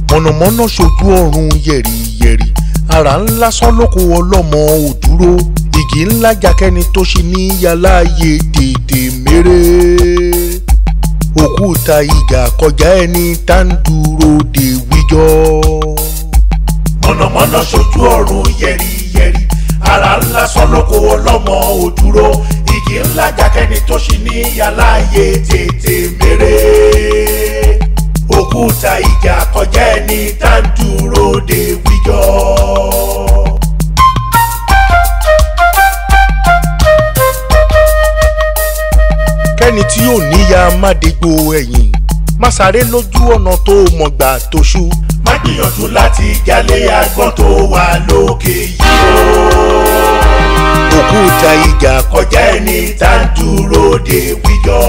Mọ̀nàmọ́ná ṣojú ọ̀run yẹ̀rìyẹ̀rì, ara ńlá sán lóko ọlọ́mọ ò dúró, igi ńlá jakẹ́ni tó ṣe ní yàláyé tètè méré. Òkúta ìjà kọjá ẹni tá ń dúró de wíjọ́. Mọ̀nàmọ́ná ṣojú ọ̀run yẹ̀rìyẹ̀rì, ara ńlá sán lóko ọlọ́mọ ò dúró, igi ńlá jakẹ́ni tó ṣe ní yàláyé tètè méré. Òkúta ìjà kọjá ẹni tá ń dúró de wíjọ́. Kẹ́ni tí yóò níyà má dégbò ẹ̀yìn, má sáré lójú ọ̀nà tó mọ̀ gbà tó ṣú. Má gbìyànjú láti jalè àgbọ̀n tó wà lókè yìí o. Òkúta ìjà kọjá ẹni tá ń dúró de wíjọ́.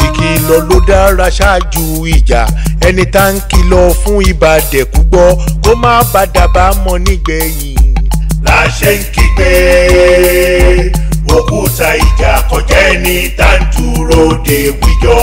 Ìkìlọ̀ ló dára ṣáájú ìjà, ẹni tá ń kìlọ̀ fún ibà dẹ̀kú gbọ́ kó má bàdàbà mọ́ nígbẹ̀yìn. La ṣe ń kígbe òkúta ìjà kọjá ẹni tá ń dúró de wíjọ́.